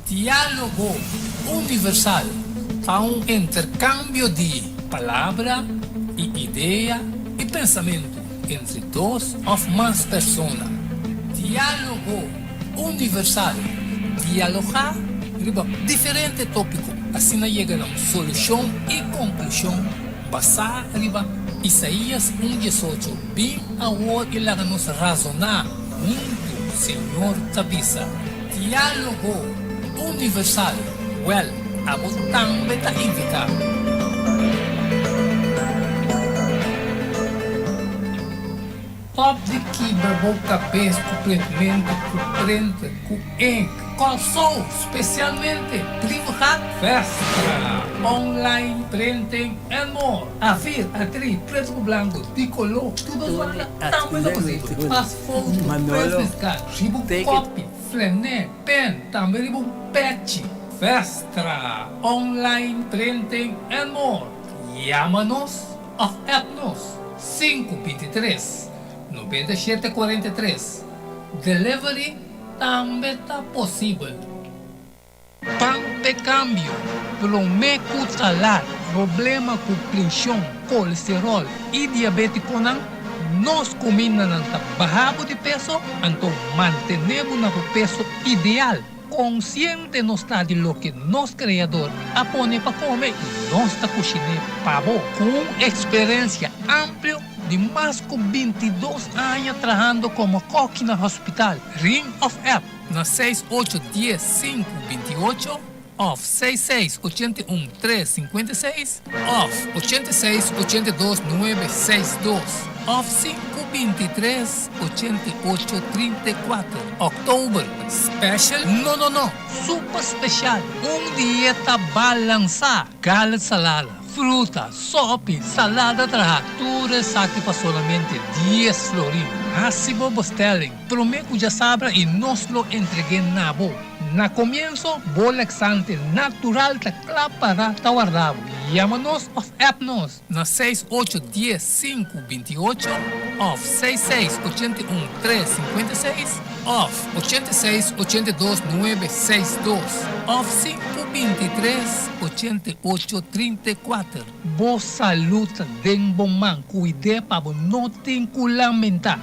Diálogo Universal ta un interkambio di palabra i idea i pensamentu entre dos òf mas persona. Diálogo Universal, dialogá riba diferente tópiko, asina yega na un solushon i konklushon basá riba Isaías un diesocho, Bin awor i laga nos razoná huntu, Señor ta bisa. Diálogo Universal, Wèl, abo tambe ta invitá. Stòp di kibra bo kabes ku prentmentu, ku printer, ku ink. Kòrsou, spesialmente Brievengat, Vestra, Online Printing and more. Afir, atri, pretu ku blanku, di koló, tur dos banda tambe ta posibel. Pas foto, business card, riba un kopi, flené, pen, tambe riba un pechi. Vestra, Online Printing and more. Yama nos òf app nos sinku bintitres, 97 43. Delivery tambe ta posibel. Pan p'e kambio, promé ku ta lat. Problema ku preshon, kolesteròl i diabétikonan, nos kumindanan ta baha bo di peso, anto mantené bo na bo peso ideal. Konsiente nos ta di loke nos Kreador a pone pa kome i nos ta kushiné pa bo. Ku un eksperensia amplio di mas ku bintidos aña trahando komo kòki na hospital, ring òf app na seis ocho dies sinku binti ocho òf seis seis 81 tres 56 òf 86 82 nuebe seis dos òf sinku 23 88 34. Òktober special? No no no! Super special! Un dieta balansá! Garlic salada, fruta, sopi, salada trahá, tur esaki pa solamente dies florin. Hasi bo bestelling promé ku djasabra i nos lo entreg'é na bo. Na komienso, bo laxante natural ta kla para ta warda bo. Yama nos òf app nos na seis ocho dies sinku 28 òf seis seis 81 tres 56 òf 86 82 nuebe seis dos òf sinku 23 88 34. Bo salud ta den bo man, kuid'é pa bo no tin ku lamentá.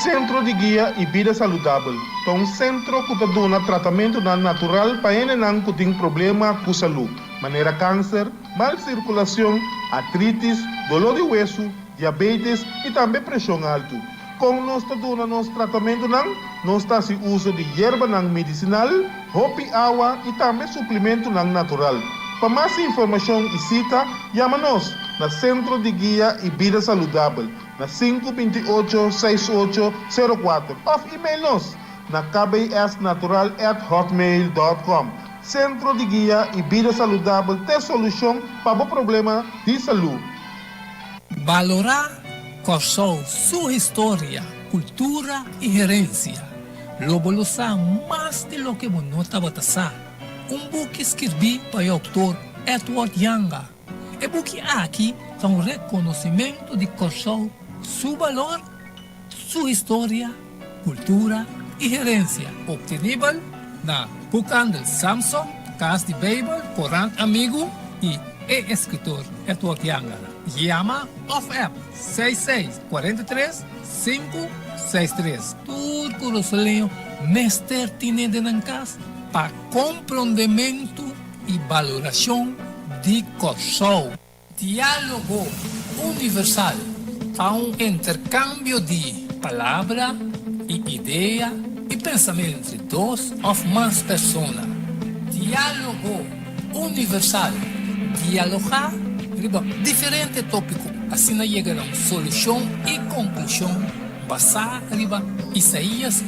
Sentro di Guia i Bida Saludabel ta un sentro ku ta duna tratamentunan natural pa hendenan ku tin problema ku salú, manera kanser, mal sirkulashon, artritis, doló di wesu, diabetes i tambe preshon altu. Kon nos ta duna nos tratamentunan? Nos ta hasi uso di yerbanan medisinal, hopi awa i tambe suplimentunan natural. Pa mas informashon i sita, yama nos na Sentro di Guia i Bida Saludabel na sinku 28 seis ocho sero kuater òf email nos na kbsnatural@hotmail.com. Sentro di Guia i Bida Saludabel t'e solushon pa bo problema di salú. Balorá Kòrsou su historia, kultura i herensia. Lo bo lo sa mas di loke bo no tabata sa. Un buki skirbí pa e outor Edward Janga. E buki aki ta un rekonosimentu di Kòrsou su balor, su historia, kultura i herensia. Optenibel na Boekhandel Samson, Kas di Beibel, Korant Amigu i e eskritor Edward Janga. Yama òf app seis seis 43 sinku seis tres. Tur kurasoleño mester tine den nan kas pa komprondementu i balorashon di Kòrsou. Diálogo Universal ta un interkambio di palabra i idea i pensamentu entre dos òf mas persona. Diálogo Universal, dialogá riba diferente tópiko, asina yega na un solushon i konklushon basá riba Isaías.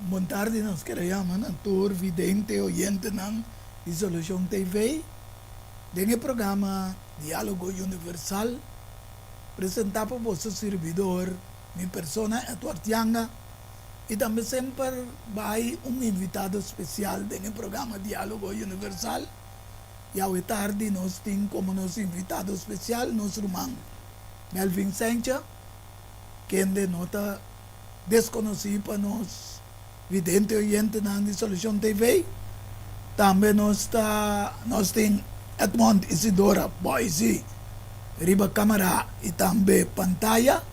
Bon tardi nos kere yama na tur vidente oyentenan di Solucion TV den e programa Dialogo Universal presenta pa boso sirbidor. Mi persona Edward Yanga y tambe semper bay un invitado especial den e programa Dialogo Universal. Y awe tardi nos tin como nos invitado especial nos ruman Melvin Sencha, kende no ta desconoci pa nos vidente oyentenan di Solucion TV. Tambe nos ta nos tin Edmond Isidora Boysie riba camara y tambe pantaya,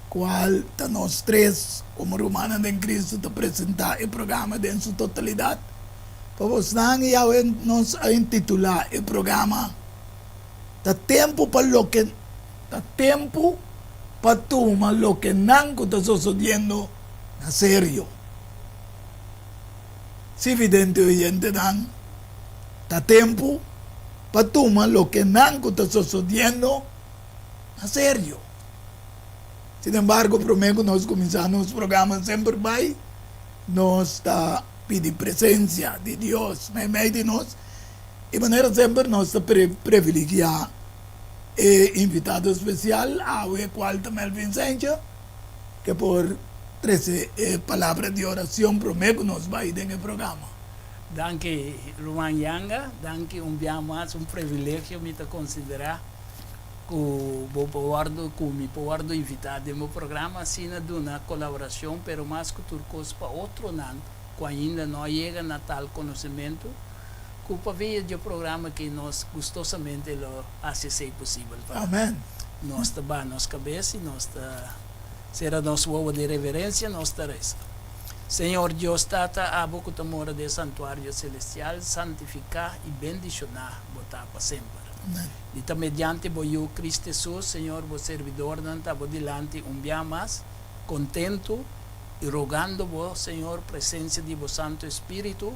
cual ta nos tres como rumannan den Cristo ta presenta e programa den su totalidad pa bosnan y awe nos a intitula e programa Ta tempo pa loke ta tempo pa tuma loke nan cu ta sosodiendo na serio. Si vidente oyentenan, ta tempu pa tuma loke nan ku ta sosodiendo na serio. Sin embargo, promé ku nos kuminsá nos programa Semper Bai, nos ta pidi presensia di Dios meimei di nos i manera semper nos ta privilegiá e invitado spesial awe kual ta Melvin Sencha. Ke por trece e palabra di oracion prome cu nos bay den e programa. Danki Ruman Yanga, danki un bia mas, un privilegio mi ta considera cu bo por wordo, cu mi por wordo invita den bo programa asina duna colaboracion pero mas cu tur cos pa otronan cu ainda no a yega na tal conocimento cu pa via dje programa aki nos gustosamente lo haci esey posibel pa nan. Amen. Nos ta baha nos cabes y nos ta cera nos wowo di reverencia, nos ta reza. Señor Dios Tata, abo cu ta mora den santuario celestial, santifica y bendiciona bo ta pa semper. Amen. Di ta mediante bo Yu Cristo Jesus, Señor, bo servidornan ta bo dilanti un bia mas, contento y rogando bo, Señor, presencia di bo Santo Espiritu,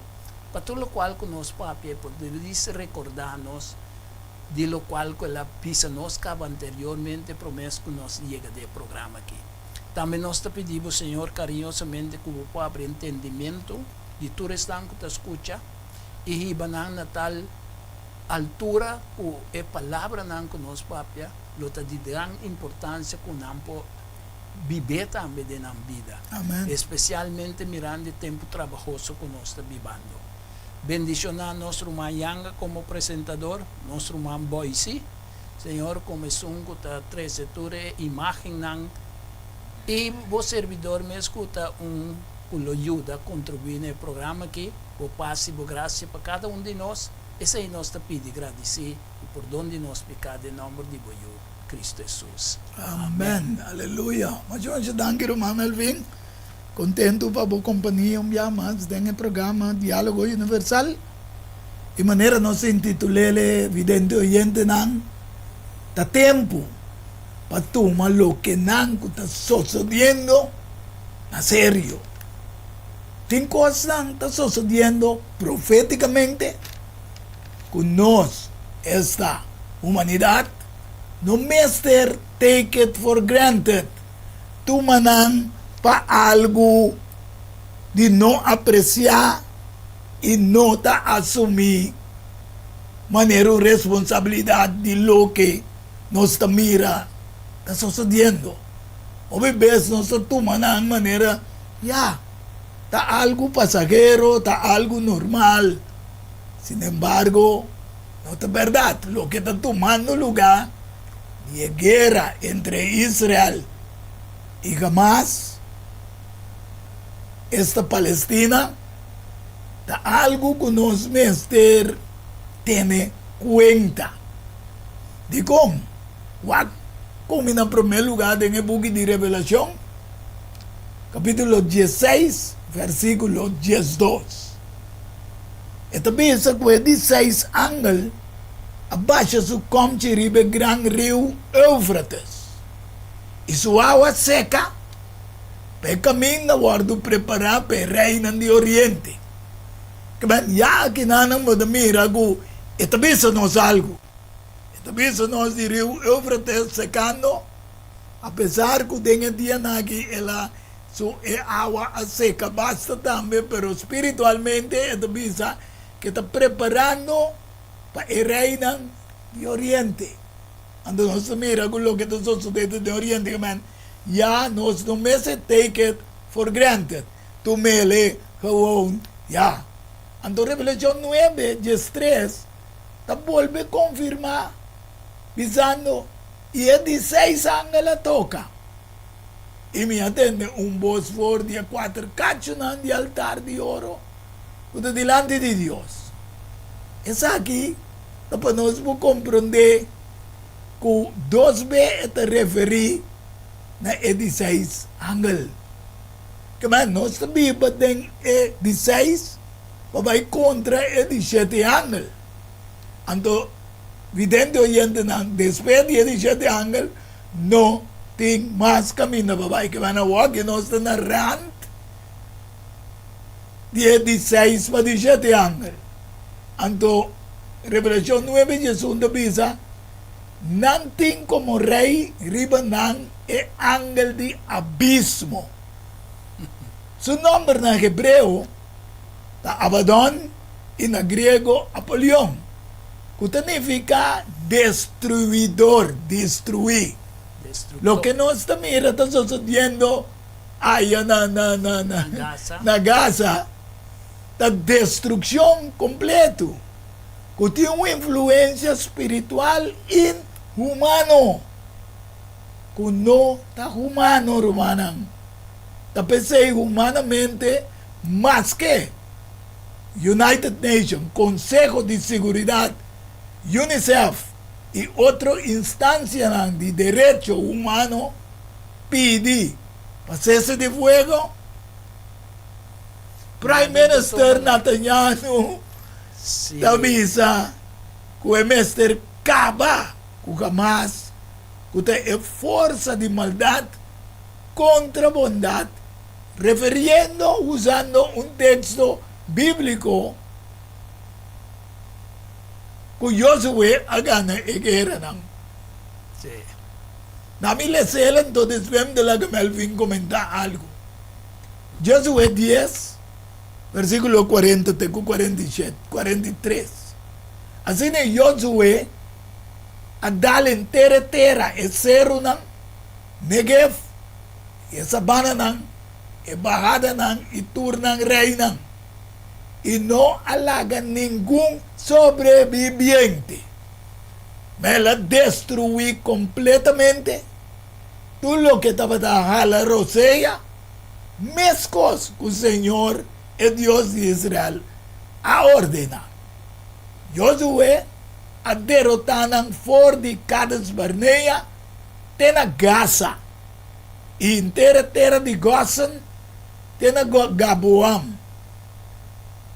pa tur locual cu nos papia y por diris recorda nos di locual cu el a bisa nos caba anteriormente promes cu nos yega den e programa aki. Tambe nos ta pidi bo, Señor, cariñosamente cu bo por abri entendimiento di tur esnan cu ta scucha y hiba nan na tal altura cu e palabranan cu nos papia lo ta di gran importancia cu nan por bib'é tambe den nan bida, Amen. especialmente mirando e tempo trabahoso cu nos ta bibando. Bendiciona nos ruman Yanga como presentador, nos ruman Boysie, Señor, como esun cu ta trece tur e imagennan y bo servidor mes cu ta un cu lo yuda contribui na e programa aki, bo paz y bo gracia pa cada un di nos, esey nos ta pidi, gradici y pordon di nos pica den nomber di bo Yu. Cristo Hesus. Amen. Aleluya. Masha masha danki ruman Melvin. Contento pa bo compania un bia mas den e programa Dialogo Universal. Y manera nos a intitulele vidente oyentenan, Ta tempo pa tuma lokenan cu ta sosodiendo na serio. Tin cosnan ta sosodiendo profeticamente cu nos, esta humanidad, no mester take it for granted, tuma nan pa algu di no aprecia y no ta asumi manera un responsabilidad di loke nos ta mira ta sosodiendo. Hopi bes nos ta tuma nan manera ya, ta algu pasahero, ta algu normal. Sinembargo, no ta bèrdat. Loke ta tumando lugá di e guera entre Israel i Hamas, esta Palestina, ta algu ku nos mester tene kuenta. Dikon? Wak komi na promé lugá den e buki di Revelashon, kapítulo diesseis, vèrsikulo diesdos. E ta bisa ku e di seis angel a basha su kòmchi riba e gran riu Eufrates, i su awa seka pa e kaminda wòrdu prepará pa e reinan di oriente. Kiben, ya akinanan bo ta mira ku e ta bisa nos algu. E ta bisa nos di riu Eufrates sekando, apesar ku den e dianan aki el a Su e awa a seca basta tambe, pero spiritualmente e ta bisa ke ta preparando pa e reinan di oriente. Anto nos ta mira ku loke ta sosode den oriente, ke men. Ya nos no mester take it for granted. Tumele gewoon ya. Anto Revelashon nuebe, diestres ta bolbe konfirmá bisando, I e di seis angel a toka, i mi a tende un bos for di e kuater kachunan di altar di oro ku ta dilanti di Dios. Esaki ta pa nos por komprondé ku dos be e ta referí na e di seis angel. Kema nos ta biba den e di seis pa bai kontra e di shete angel. Anto, vidente oyentenan, despues di e di shete angel no tin mas kaminda pa bai. Kema na wòki nos ta na rant di e di seis pa di shete angel. Anto, Revelashon nuebe diesun ta bisa, Nan tin komo rei riba nan e angel di abismo. Su nòmber na hebreo ta Abadòn i na griego Apolion, ku ta nifiká destruidor, destruí. Loke nos ta mira ta sosodiendo aya na na Gaza ta destrukshon kompleto ku tin un influensia spiritual inhumano. Ku no ta humano, rumannan. Ta p'esei humanamente maske United Nation, Konseho di Siguridat, UNICEF i otro instansianan di derecho humano pidi pa sese di fuego, Prime Minister Netanyahu ta bisa ku e mester kaba ku Hamas ku ta e forsa di maldat kontra bondat, referiendo usando un teksto bíbliko ku Josué a gana e gueranan. Na mi les'el anto despues mi ta laga Melvin komentá algu. Josué dies, versíkulo kuarenta te ku kuarenta i shete, 43. Asina Josué a dal henter e tera, e serunan, Negev, i e sabananan, e bahadanan i tur nan reinan, i no a laga ningun sobrebibiente. Ma el a destruí kompletamente tur loke tabata hala rosea, meskos ku señor, e Dios di Israel, a ordená. Josué a derotá nan for di Kades-Barnea te na Gaza, i henter e tera di Gosen te na Gaboam.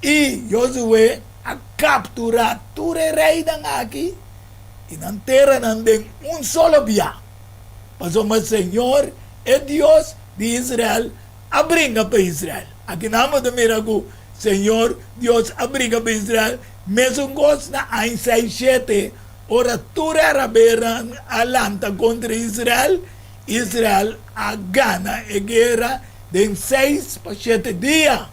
I Josué a kapturá tur e reinan aki i nan teranan den un solo bia, pasobra señor, e Dios di Israel, a bringa pa Israel. Aki nan bo ta mira ku Señor Dios a bringa pa Israel mesun kos na aña seis shete, ora tur e arabenan a lanta kontra Israel, Israel a gana e guera den seis pa shete dia.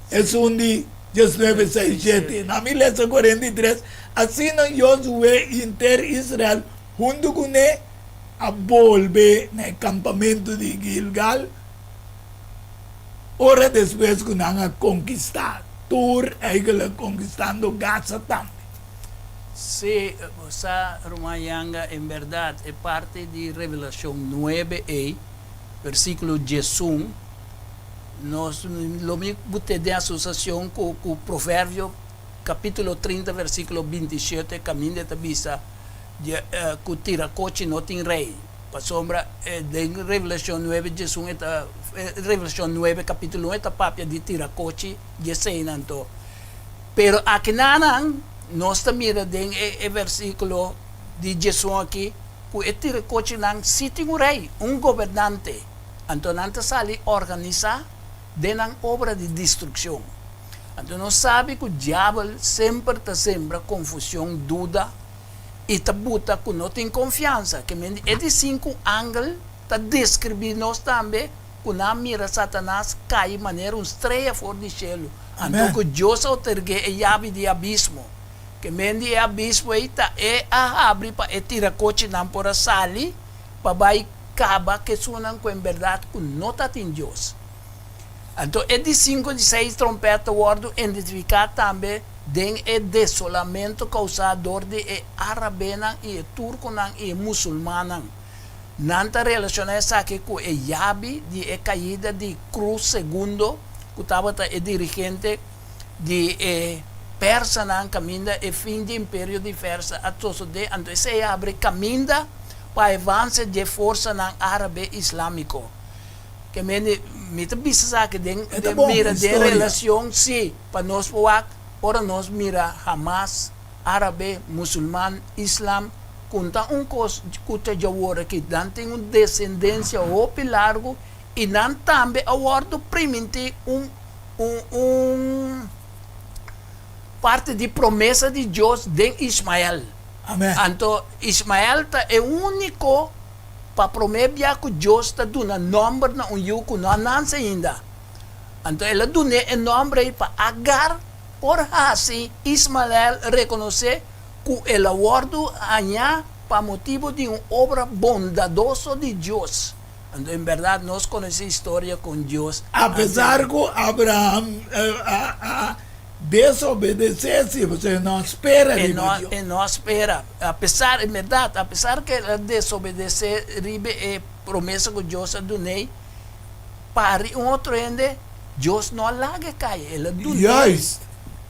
Esun di diesnuebe seis shete. Na mi lesa 43, asina Josué i henter Israel huntu kuné a bolbe na e kampamentu di Gilgal. Ora despues ku nan a konkistá tur, eigenlijk konkistando Gaza tambe. Sí, bo sa, ruman Yanga, en bèrdat e parti di Revelashon nuebe ei, versíkulo diesun, nos lo mi but'é den asosiashon ku ku Proverbio kapítulo 30 versíkulo 27, kaminda e ta bisa ku tira kochi no tin rei. Pasobra den Revelashon nuebe diesun e ta, Revelashon nuebe kapítulo un e ta papia di tira kochi dieseinan anto. Pero akinanan nos ta mira den e versíkulo di diesun aki ku e tira kochinan sí tin un rei, un gobernante. Anto nan ta sali organisá den nan obra di destrukshon. Anto nos sabi ku diabel semper ta sembra konfushon, duda, i ta buta ku no tin konfiansa. Ke men di e di sinku angel ta deskribí nos tambe ku nan a mira Satanas kai manera un strea for di shelu, anto ku Dios a otorg'é e yabi di abismo. Ke men di e abismo ei ta e a habri pa e tirakochinan por a sali pa bai. kaba ku esunnan ku en bèrdat ku no ta tin Dios. Anto e di sinku di seis trompèt ta wòrdu identifiká tambe den e desolamentu kousá dor di e árabenan i e turkonan i e musulmannan. Nan ta relashoná esaki ku e yabi di e kaida di Krus Segundo, ku tabata e dirigente di e persanan kaminda e fin di imperio di Persa a sosodé, anto esei a habri kaminda pa avanse dje forsanan árabe islámiko. Ke mende mi ta bisa esaki den E ta bon mira den historia. relashon si pa nos por wak ora nos mira Hamas, árabe, musulman, islam kun ta un kos ku ta djawor aki. Nan tin un desendensia hopi largu i nan tambe a wòrdu primintí un un un parti di promesa di Dios den Ismael. Amen. Anto Ismael ta e úniko pa promé bia ku Dios ta duna nòmber na un yu ku no a nanse ainda. Anto el a dun'é e nòmber ei pa Agar por hasi Ismael rekonosé ku el a wòrdu hañá pa motibu di un obra bondadoso di Dios. Anto en bèrdat nos konosé historia kon Dios a Apesar ku Abraham a desobedesé, si pasobra e no a spera riba Dios. E no a spera. Apesar, en bèrdat, apesar ku el a desobedesé riba e promesa ku Dios a dun'é, pari un otro hende, Dios no a laga e kai, el a dun'é. Juist.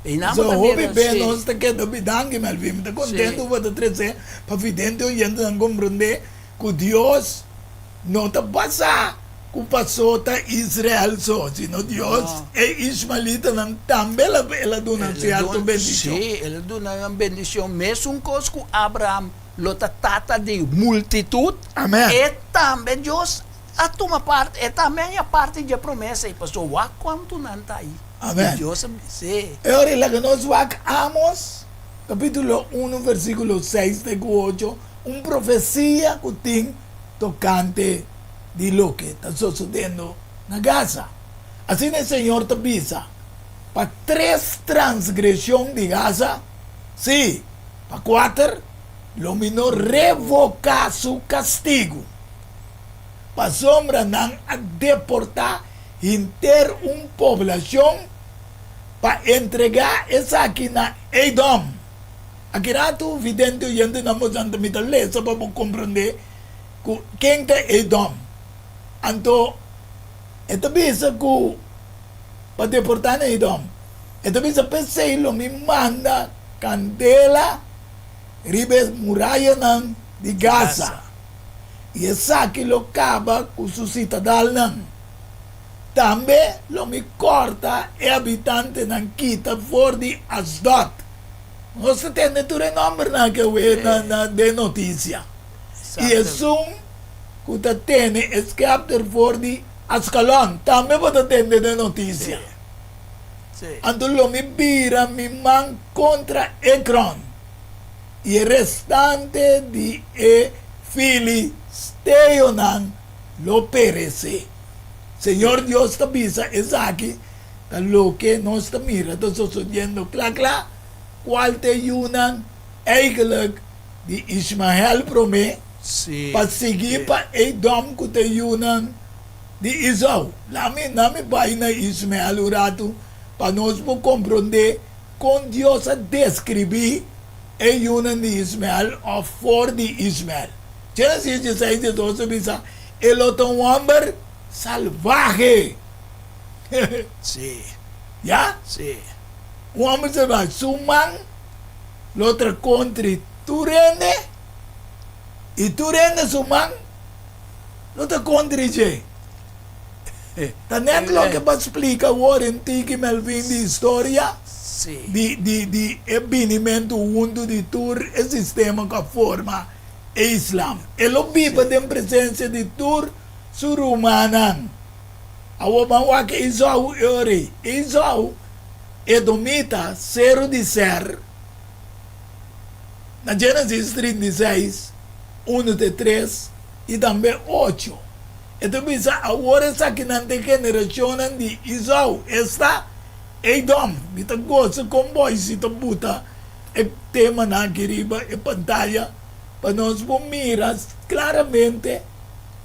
Einan So bo ta hopi mira, be sí. nos ta keda bidanki, Melvin. Mi ta kontentu Sí. ku bo ta trese pa vidente oyentenan komprendé ku Dios no ta basá ku pasó ta Israel so, sino Dios No. e ismaelitanan tambe el a el a duna El a sierto duna, bendishon. sí, el a duna nan bendishon. Mesun kos ku Abraham lo ta tata di multitut, Amèn. e tambe Dios a tuma parti, e tambe a haña parti dje promesa ei, pasobra wak kuantu nan ta ei. Amèn. I Dios a bis'é. E ora ei laga nos wak Amos, kapítulo unu, versíkulo seis te ku ocho, un profesia ku tin tokante di loke ta sosodendo na Gaza. Asina e Señor ta bisa, Pa tres transgreshon di Gaza, sí, pa kuater, lo mi no revoká su kastigu. Pasobra nan a deportá henter un poblashon pa entregá esaki na Edom. Aki ratu, vidente oyentenan bosan ta mi ta lesa pa bo komprondé ku ken ta Edom. Anto e ta bisa ku pa deportá na Edom. E ta bisa, P'esei lo mi manda kandela riba e murayanan di Gaza, i esaki lo kaba ku su sitadalnan. Tambe lo mi kòrta e habitantenan kita for di Asdod. Nos ta tende tur e nòmbernan ke wee na den notisia. I esun ku ta tene e skèpter for di Askalon tambe bo ta tende den notisia. Anto lo mi bira mi man kontra Ekron i e restante di e filisteonan lo peresé. Señor Dios ta bisa esaki ta loke nos ta mira ta sosodiendo kla kla, kual ta e yunan eigenlijk di Ishmael promé pa sigui pa Edom ku ta e yunan di Esau. Lami nami bai na Ishmael un ratu pa nos por komprondé kon Dios a deskribí e yunan di Ishmael òf for di Ishmael. Génesis dieseis diesdos ta bisa, E lo ta un hòmber salvahe. Sí. Ya? Sí. Un hòmber salvahe. Su man lo tra kontri tur hende i tur hende su man lo ta kontri dje. Ta nèt loke bo a splika awor en tiki Melvin di historia Sí. di di di e binimentu huntu di tur e sistema ku a forma e islam. E lo biba den presensia di tur su rumannan. Awor ban wak Esau e ora ei. Esau, edomita, seru di Ser, na Genesis 36, unu te tres i tambe ocho. E ta bisa, Awor esakinan ta e generashonnan di Esau, esta, Edom. Mi ta gosa kon Boise ta buta e temanan aki riba e pantaya pa nos por mira klaramente.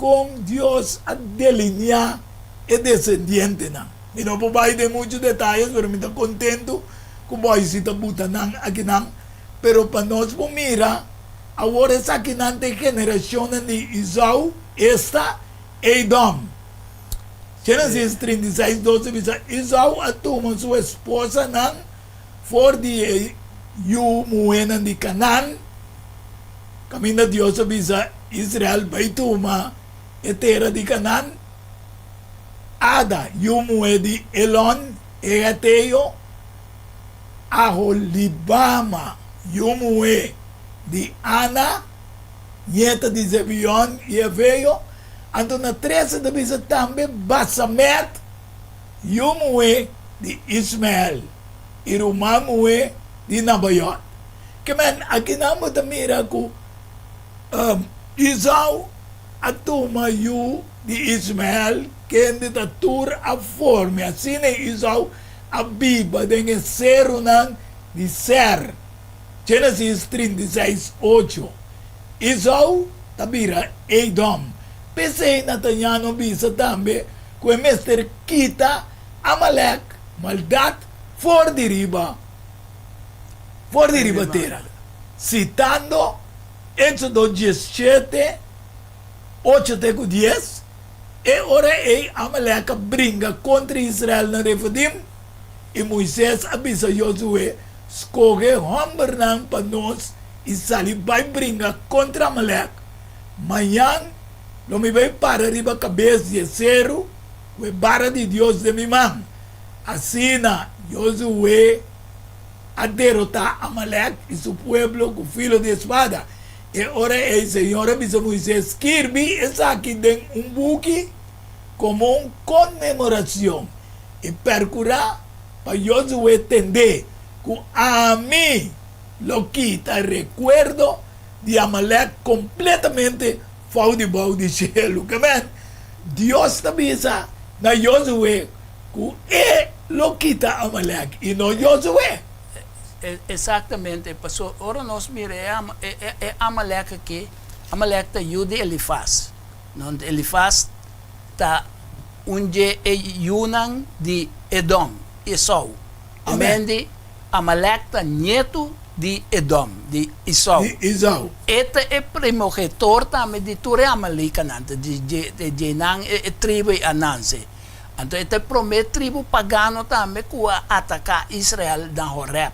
Kon Dios a delineá e desendientenan? Mi no por bai den muchu detayes, pero mi ta kontentu ku Boysie ta buta nan akinan. Pero pa nos por mira, awor esakinan ta e generashonnan di Esau, esta, Edom. Génesis 36, 12 bisa, Esau a tuma su esposanan for di e yu muhénan di Kanaan, kaminda Dios a bisa Israel bai tuma e tera di Kanaan, Ada, yu muhé di Elon, e heteo, Aholibama, yu muhé di Ana, nieta di Zebion i Eveo, anto na trese ta bisa tambe Basamet, yu muhé di Ismael i ruman muhé di Nabayot. Ke men, akinan bo ta mira ku Esau a tuma yu di Ismael, kende ta tur a forme. Asina Esau a biba den e serunan di Ser. Genesis 36, 8. Esau ta bira Edom. P'esei Natanyano bisa tambe ku e mester kita Amalek, maldat, for di riba for di riba tera. Sitando Éxodo 17, 8 te ku 10, E ora ei Amalek a bringa kontra Israel na Refidim, i Moises a bisa Josué, Skohe hòmbernan pa nos i sali bai bringa kontra Amalek. Mañan lo mi bai para riba kabes di e seru ku e bara di Dios den mi man. Asina Josué a derotá Amalek i su pueblo ku filo di espada. E ora ei Señor a bisa Moisés, Skirbi esaki den un buki komo un konmemorashon i perkurá pa Josué tendé ku ami lo kita rekuerdo di Amalek kompletamente for di bou di shelu. Ke men, Dios ta bisa na Josué ku e lo kita Amalek i no Josué. Exactamente, paso ora nos mira e e Amalek aki, Amalek ta yu di Elifaz. No, Elifaz ta un dje e yunan di Edom, Esau. E men di Amalek ta nietu di Edom, di Esau. Di Esau. E ta e primogetor tambe di tur e amalekanan, ta di dje nan e tribu e Ananse. Anto e ta e promé tribu pagano tambe ku a ataká Israel na Horeb,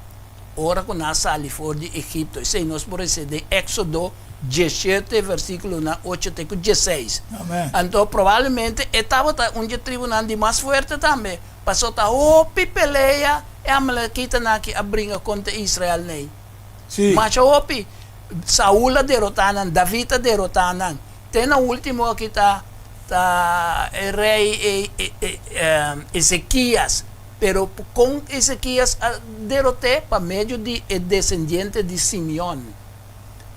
ora ku nan a sali for di Egipto. Esei nos por hesé den Éksodo 17, versíkulonan 8 te ku 16. Amèn. Anto probablemente e tabata un dje tribunan di mas fuerte tambe, pasobra ta hopi pelea e amalekitanan aki a bringa kontra Israel nei. Sí. Masha hopi. Saul a derotá nan, David a derotá nan. Te na ultimo aki ta ta e rei Ezekias. Pero kon Ezekias a derot'é? Pa medio di e desendiente di Simeon,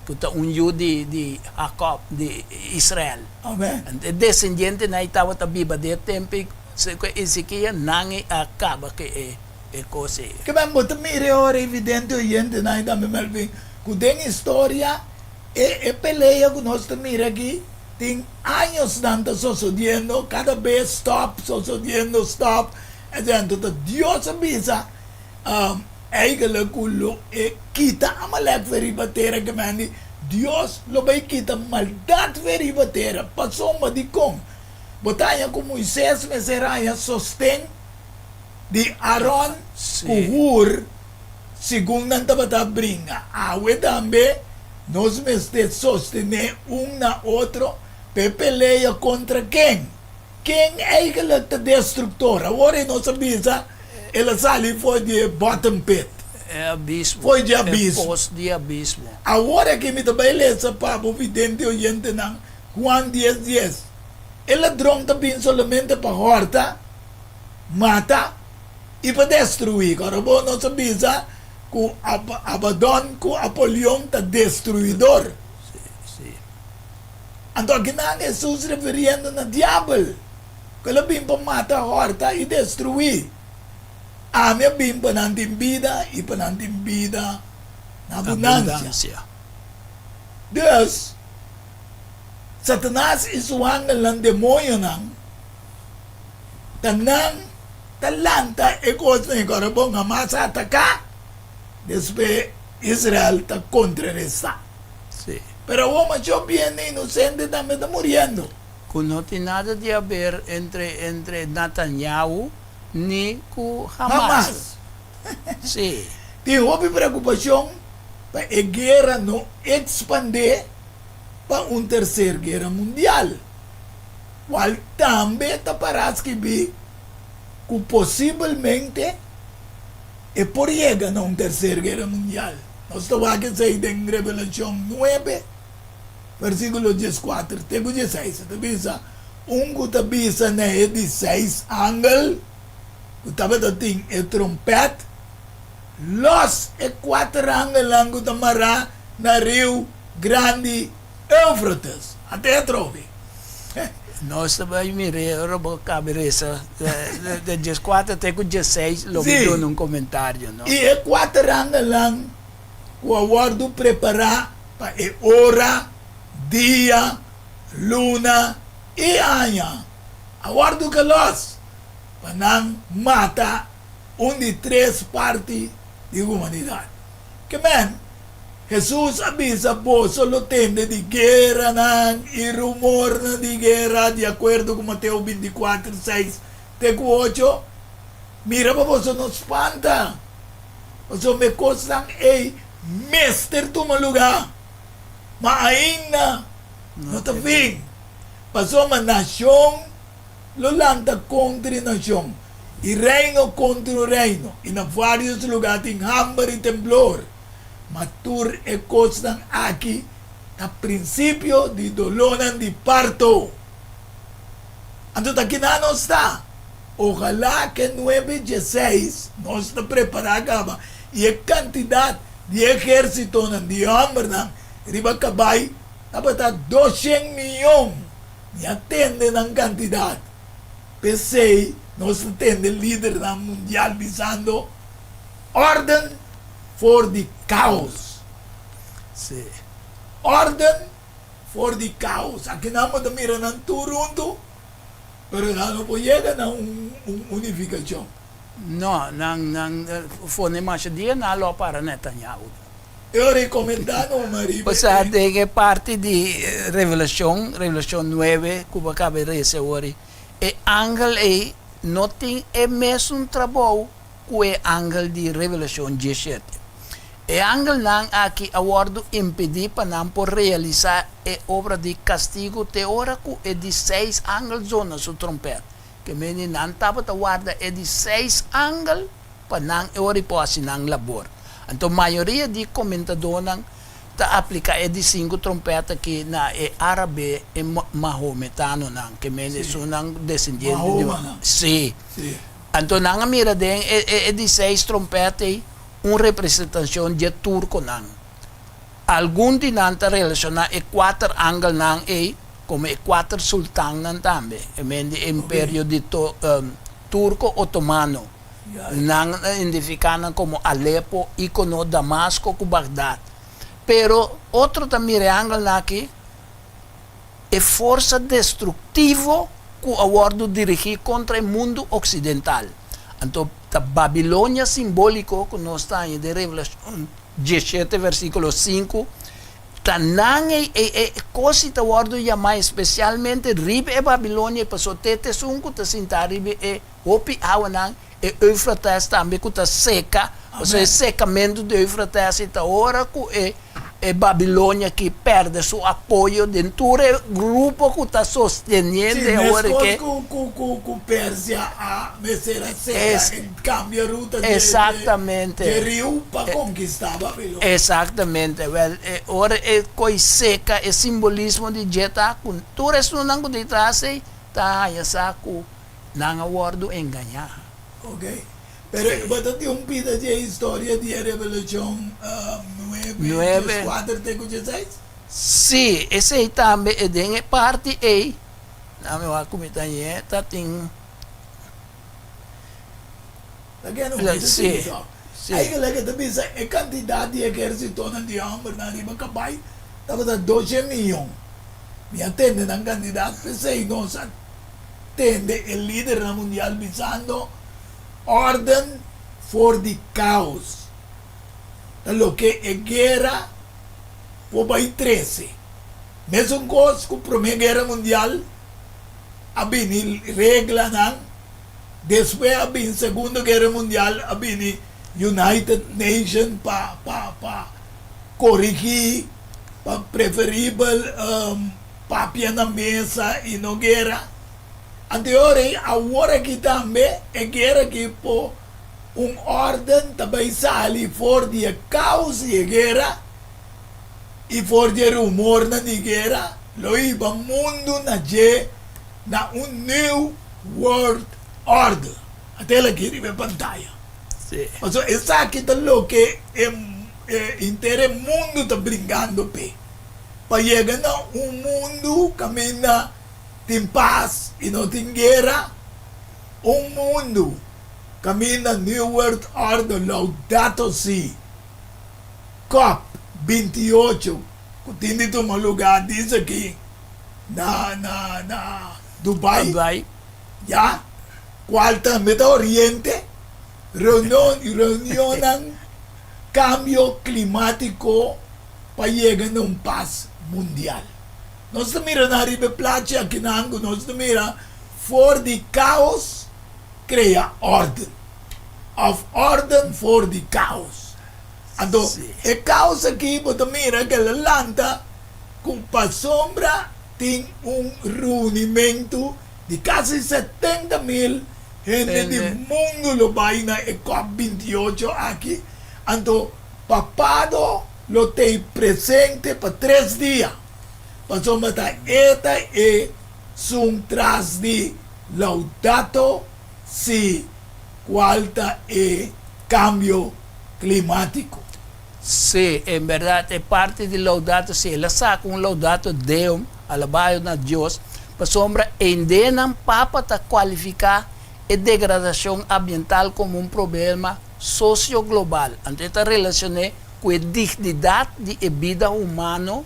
ku ta un yu di di Hakob, di Israel. Amen. E desendientenan ei tabata biba den e tempu ei ku Ezekias, nan ei a kaba ku e e kos ei. Ke men bo ta mira e ora evidente oyentenan i tambe Melvin ku den historia E e pelea ku nos ta mira aki tin añosnan ta sosodiendo, kada bes stop, sosodiendo, stop, etcetera. Anto ta Dios a bisa eigenlijk ku lo e kita Amalek for riba tera ke men di Dios lo bai kita maldat for riba tera. Pasobra dikon? Bo ta haña ku Moises mester haña sosten di Aron ku Hur. Segun nan tabata bringa, awe tambe nos mester sostené un na otro pa e pelea kontra ken? Ken eigenlijk ta destruktor? Awor ei nos a bisa el a sali for di e bottom pit. E abismo. For di abismo. E pos di abismo. Awor aki mi ta bai lesa pa bo vidente oyentenan Juan dies dies. E ladron ta bin solamente pa hòrta, mata. I pa destruí. Ora bo nos a bisa ku Abadon ku Apolion ta destruidor. Anto akinan Hesus refiriendo na diabel, ku el a bin pa mata, hòrta i destruí. Ami a bin pa nan tin bida i pa nan tin bida na abundansia. Dus. Satanas i su angelnan, demoñonan, ta nan ta lanta e kosnan ei ku ora bon Hamas a ataká, despues Israel ta kontrarestá. Sí. Pero awor masho bien e inosente tambe ta muriendo. Ku no tin nada di haber entre entre Netanyahu ni ku Hamas. Hamas. Sí. Tin hopi preokupashon pa e guera no ekspandé pa un terser guera mundial, kual tambe ta pará skibí ku posibelmente e por yega na un terser guera mundial. Nos ta wak esei den Revelashon nuebe, versíkulo dieskuater te ku dieseis. E ta bisa, Un ku ta bisa na e di seis angel ku tabata tin e trompèt, Lòs e kuater angelnan ku ta mará na riu grandi Eufrates. Ate atrobe. Nos ta bai mir'é ora bo kabe resa de dieskuater te ku diesseis lo mi duna un komentario, no? I e kuater angelnan ku a wòrdu prepará pa e ora, dia, luna i aña a wòrdu kelòs pa nan mata un di tres parti di humanidat. Ke men, Hesus a bisa, Boso lo tende di gueranan i rumornan di guera, di akuerdo ku Mateo bintikuater, seis te ku ocho. Mira pa boso no spanta, pasobra e kosnan ei mester tuma lugá, ma ainda no ta fin. Pasobra nashon lo lanta kontra e nashon, i reino kontra un reino, i na vários lugá tin hamber i temblor. Ma tur e kosnan aki ta prinsipio di dolónan di parto. Anto ta kina nos ta? Ojalá ke nuebe dieseis nos ta prepará kaba i e kantidat di ehérsitonan di hòmbernan riba kabai tabata doshen miyon. Mi a tende nan kantidat. P'esei nos ta tende lidernan mundial bisando, Órden for di káos. Sí. Órden for di káos. Akinan bo ta mira nan tur huntu, pero nan no por yega na un unifikashon. No, nan, nan, for ne masha dia nan a lo para Netanyahu. E ora e komentá no, Marie. Osea, den e parti di Revelashon, Revelashon nuebe, ku bo kaba resa awor, e angel ei no tin e mesun trabou ku e angel di Revelashon diesshete. E angelnan aki a wòrdu impedí pa nan por realisá e obra di kastigu te ora ku e di seis angel zona su trompèt. Ke mende nan tabata warda e di seis angel pa nan e ora i por hasi nan labor. Anto mayoria di komentadónan ta apliká e di sinku trompèt aki na e árabe e mahometanonan, ke mende esunnan desendiente di. Mahomanan. Sí. Sí. Anto nan a mira den e di seis trompèt ei un representashon dje turkonan. Algun di nan ta relashoná e kuater angelnan ei komo e kuater sultannan tambe, e men di e imperio di Turko Otomano. Nan a identifiká nan komo Alepo, Ikono, Damasko ku Bagdad. Pero otro ta mira e angelnan aki e forsa destruktivo ku a wòrdu dirigí kontra e mundu oksidental. Anto ta Babilonia simbóliko ku nos ta haña den Revelashon diesshete versíkulo sinku, ta nan e e kos i ta wòrdu yamá espesialmente riba e Babilonia i pasobra te ta esun ku ta sintá riba e hopi awanan, e Eufrates tambe ku ta seka, pasobra e sekamentu di Eufrates i ta ora ku e E Babilonia ki perde su apoyo den tur e grupo ku ta sosteniendo Sí, e ora meskos ke. ku ku ku ku Persia a mester a seka Es, e kambia ruta dje dje exactamente. dje riu pa konkistá Babilonia. Exactamente. Wel, e ora e koi seka, e simbolismo di dje ta ku tur esunnan ku ta tras ei ta haña sa ku nan a wòrdu engañá. Ok. Pero bo ta tin un pida dje historia di e Revelashon nuebe, Nuebe. dieskuater te ku dieseis? Sí, esei tambe e den e parti ei, na mi wak ku mi ta ñe, ta tin. Ta kende un pida Sí, sigui tòg. sí. Eigenlijk e ta bisa e kantidat di ehérsitonan di hòmbernan riba kabai tabata doshe miyon. Mi a tende nan kandidat, p'esei nos a tende e lidernan mundial bisando, Órden for di káos ta loke e guera por bai trese. Mesun kos ku Promé Guera Mundial a bini reglanan, despues a bini Segundo Guera Mundial a bini United Nation pa pa pa korigí, pa preferibel papia na mesa i no guera. Anteor ei awor aki tambe e guera aki por un órden ta bai sali for di e kaos di e guera i for di e rumornan di guera lo hiba mundu na dje na un New World Order. Ata el aki riba e pantaya. Pasobra esaki ta loke e henter e mundu ta bringando p'e, pa yega na un mundu kaminda tin pas i no tin guera, un mundu kaminda New World Order Laudato Si, Cop 28 ku tin di tuma lugá dis aki na na na Dubai, Dubai. Ya, kual tambe ta Oriente, reunion reunionnan kambio klimátiko pa yega na un pas mundial. Nos ta mira nan riba e plachi akinan ku nos ta mira for di kaos krea órden òf órden for di kaos. Anto e kaos aki bo ta mira ku el a lanta ku pasobra tin un reunimentu di kasi 70,000 hende di mundu lo bai na e cop 28 aki. Anto papado lo tei presente pa 3 dia pasobra ta e ta e sun tras di Laudato Si, cual ta e cambio climatico. Sí, en berdad e parti di Laudato Si, el a saca un Laudato Deum, alabayo na Dios, pasobra eindenan Papa ta cualifica e degradacion ambiental como un problema socio-global, anto e ta relacion'é cu e dignidad di e bida humano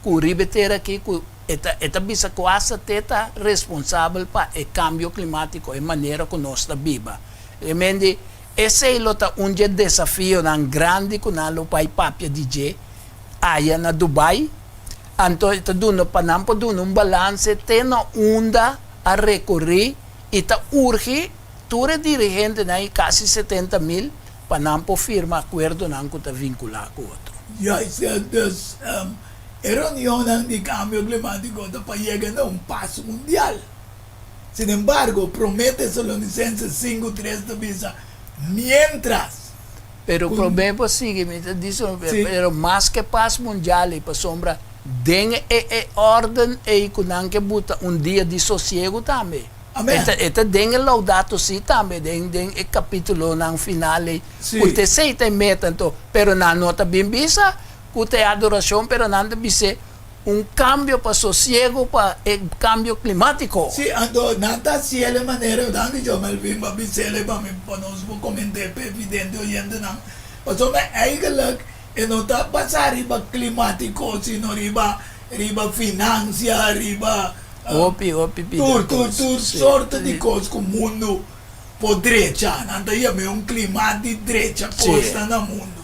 cu riba e tera aki cu e ta e ta bisa cu hasta te ta responsabel pa e cambio climatico, e manera cu nos ta biba. Remendi, esey lo ta un dje desafionan grandi cu nan lo bay papia di dje aya na Dubai, anto e ta duna pa nan por duna un balance te na unda a recori y ta urgi tur e dirigentenan y casi 70,000 pa nan por firma acuerdonan cu ta vincula cu otro. Juist, dus e reunionnan di cambio climatico ta pa yega na un pas mundial. Sin embargo, Prome Tesalonicenses 5:3 ta bisa, Mientras Pero cu. prome bo sigui, mi ta bisa, Sí. pero mas ke pas mundial ei, pasobra den e e orden ei cu nan ke buta un dia di sosiego tambe. Amen. E ta e ta den e Laudato Si tambe, den den e capitulonan final ei, Sí. cu ta esei ta e meta anto, pero nan no ta bin bisa cu ta e adoracion, pero nan ta bis'é un cambio pa sosiego pa e cambio climatico. Sí, anto nan ta haciel e manera, danki John Melvin pa bis'el e pa mi pa nos por coment'é p'e vidente oyentenan, pasobra eigenlijk e no ta basa riba climatico sino riba riba financia, riba Hopi, hopi pida tur tur cos. tur Sí. sorto di cos cu mundu por drecha. Nan ta yam'é un clima di drecha cosnan na mundu.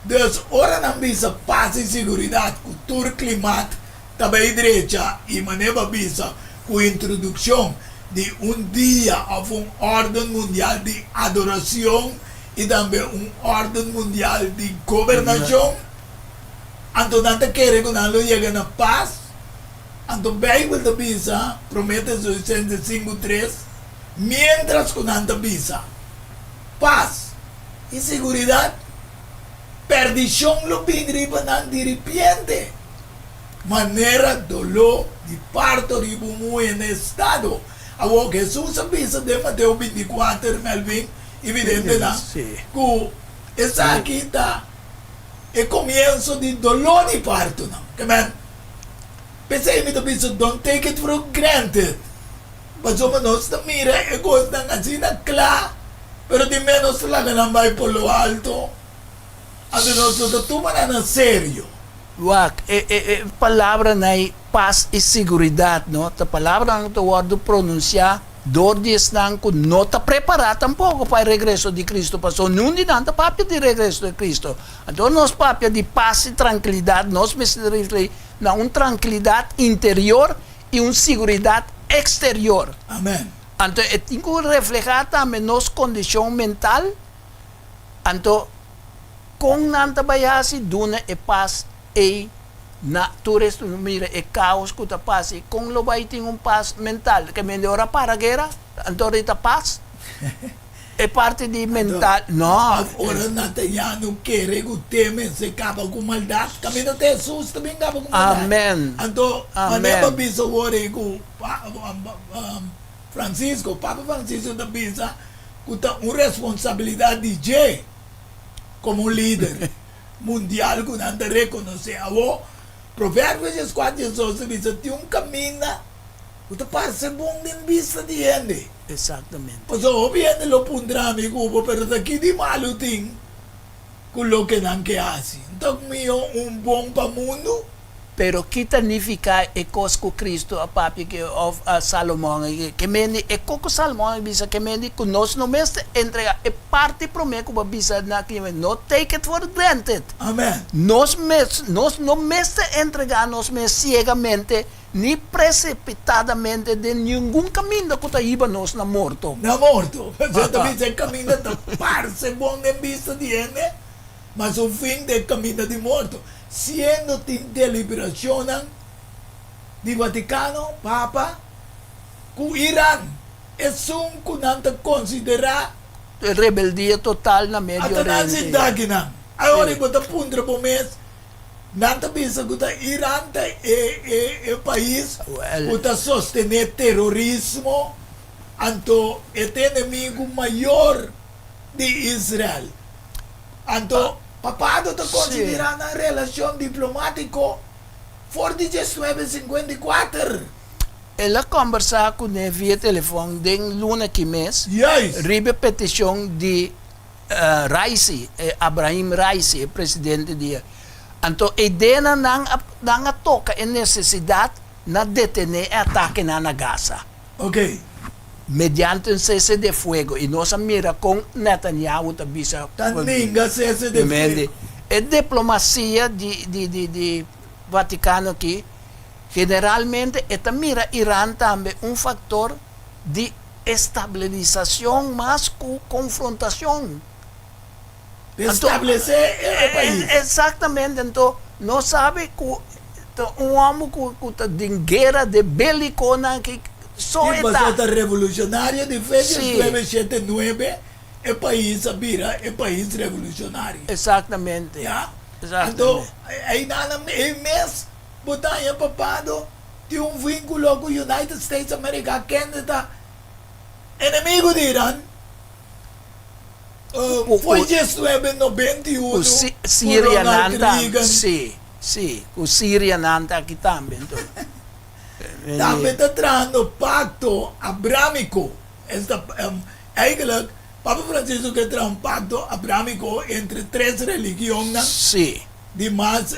Dus ora nan bisa pas i siguridat ku tur klimat ta bai drecha i manera bo a bisa ku introdukshon di un dia òf un órden mundial di adorashon i tambe un órden mundial di gobernashon, anto nan ta kere ku nan lo yega na pas. Anto Beibel ta bisa, Promé Tesalonicenses 5:3, Miéntras ku nan ta bisa, Pas i siguridat, perdishon lo bin riba nan diripiente, manera doló di parto riba un muhé na estado. Awor, Hesus a bisa den Mateo 24, Melvin i videntenan, ku esaki ta e komienso di doló di partonan. Ke men, p'esei mi ta bisa, don't take it for granted. Pasobra nos ta mira e kosnan asina kla, pero di ménos ta laga nan bai por lo alto, anto nos no ta tuma nan na serio. Wak, e e palabranan ei. Pas i siguridat no ta palabranan ku ta wòrdu pronunsiá dor di esnan ku no ta prepará tampoko pa e regreso di Kristu, pasobra niun di nan ta papia di regreso di Kristu. Anto nos papia di pas i trankilidat, nos mester referí na un trankilidat interior i un siguridat eksterior. Amen. Anto e tin ku reflehá tambe nos kondishon mental. Anto kon nan ta bai hasi duna e pas ei na tur estu? Mira e kaos ku ta pasa ei, kon lo bai tin un pas mental? Ke mende ora para gera, anto ora ei ta pas? E parti di mental, no. Of ora Netanyahu kere ku teme se kaba ku maldat, kaminda ta Hesus ta bin kaba ku maldat. Amen. Anto manera bo bisa awor ei ku Francisco, Papa Francisco ta bisa ku ta un responsabilidat di dje komo un lider mundial ku nan ta rekonosé. Awor, Proverbios dieskuater diesdos ta bisa tin un kaminda ku ta parse bon den bista di hende. Exactamente. Pasobra hopi hende lo puntra mi ku bo, pero ta ki di malu tin ku loke nan ke hasi? Nta mihó un bon pa mundu? Pero ki ta nifiká e kos ku Kristu a papia ki òf Salomon a ke mende e kos ku Salomon a bisa ke mende ku nos no mester entregá e parti promé ku bo a bisa na ki no take it for granted. Amen. Nos mes nos no mester entregá nos mes siegamente Ni presipitadamente den ningun kaminda ku ta hiba nos na morto. Na morto. Pasobra ta bisa e kaminda ta parse bon den bista di hende, ma su fin ta e kaminda di morto. Siendo tin deliberashonnan di Vatikano, Papa, ku Iran, esun ku nan ta konsiderá. Rebeldia total na Medio Ata nan Oriente. sinta akinan. Awor bo ta puntra bo mes. Nan ta bisa ku ta Iran ta e e pais ku ta sostené terorismo, anto e ta enemigu mayor di Israel. Anto papado ta konsiderá nan relashon diplomátiko for di diesnuebe sinkuenta i kuater. El a kòmbersá kuné via telefòn den luna ki mes riba e petishon di Raisi, Abrahim Raisi, e presidente di Anto e ideanan nan a nan a toca e necesidad na detene e atakenan na Gaza. Ok. Mediante un cese de fuego y nos a mira con Netanyahu ta bisa. Ta ninga cese de fuego. E diplomacia di di di di Vaticano aki generalmente e ta mira Iran tambe un factor di Estabilisacion mas cu confrontacion. Establece e pais. Exactamente, anto nos sabi cu ta un homber cu ta den guera de beliconan ki so e ta. Y pasobra ta revolucionario di fe diesnuebe shete nuebe e pais a bira e pais revolucionario. Exactamente. Ya, anto eynan e mes bo ta haña papado. Tin un vínculo cu United States America kende ta enemigo di Iran foi diesnuebe nobenta i Cu unu cu Ronald Reagan. Si, si, cu Siria nan ta aki tambe anto. Tambe ta trahando pacto abramico, esta eigenlijk Papa Francisco ke traha un pacto abramico entre tres religionnan. Si. Di mas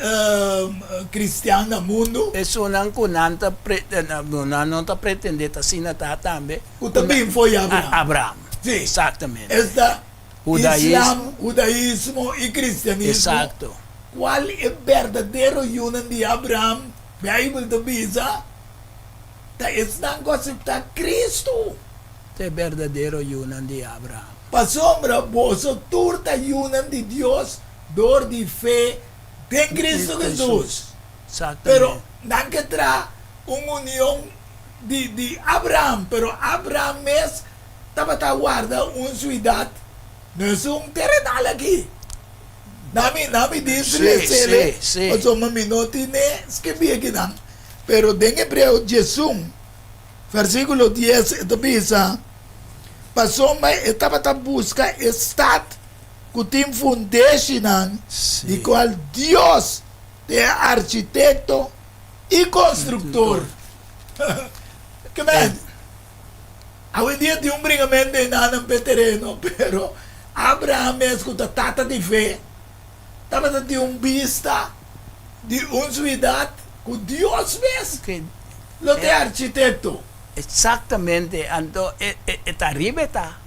cristian na mundu. Esunnan cu nan ta nan no ta pretende ta asina ta tambe. Cu ta bin fo'i Abraham. Abraham. Si. Exactamente. Esta Hudaismo. Islam, Hudaismo y Cristianismo. Exacto. Cual e berdadero yunan di Abraham, Bijbel ta bisa, ta esnan cu acepta Cristo. Ta e berdadero yunan di Abraham. Pasobra boso tur ta yunan di Dios Dor di fe den Cristo Jesus. Pero nan ke traha un union di di Abraham, pero Abraham mes tabata warda un suidat, no es un terenal aki. Na mi na mi dis resele, pasobra mi no tine skibí akinan. Pero den Hebreo diesun, versikulo dies e ta bisa, Pasobra e tabata buska e stat ku tin fundeshinan di kual Dios ta e architekto i konstruktor. Ke men, awendia tin un bringamentu einan p'e tereno, pero Abraham mes ku ta tata di fe tabata tin un bista di un suidat. Ku Dios mes lo ta e architekto. Eksaktamente, anto e ta riba e ta.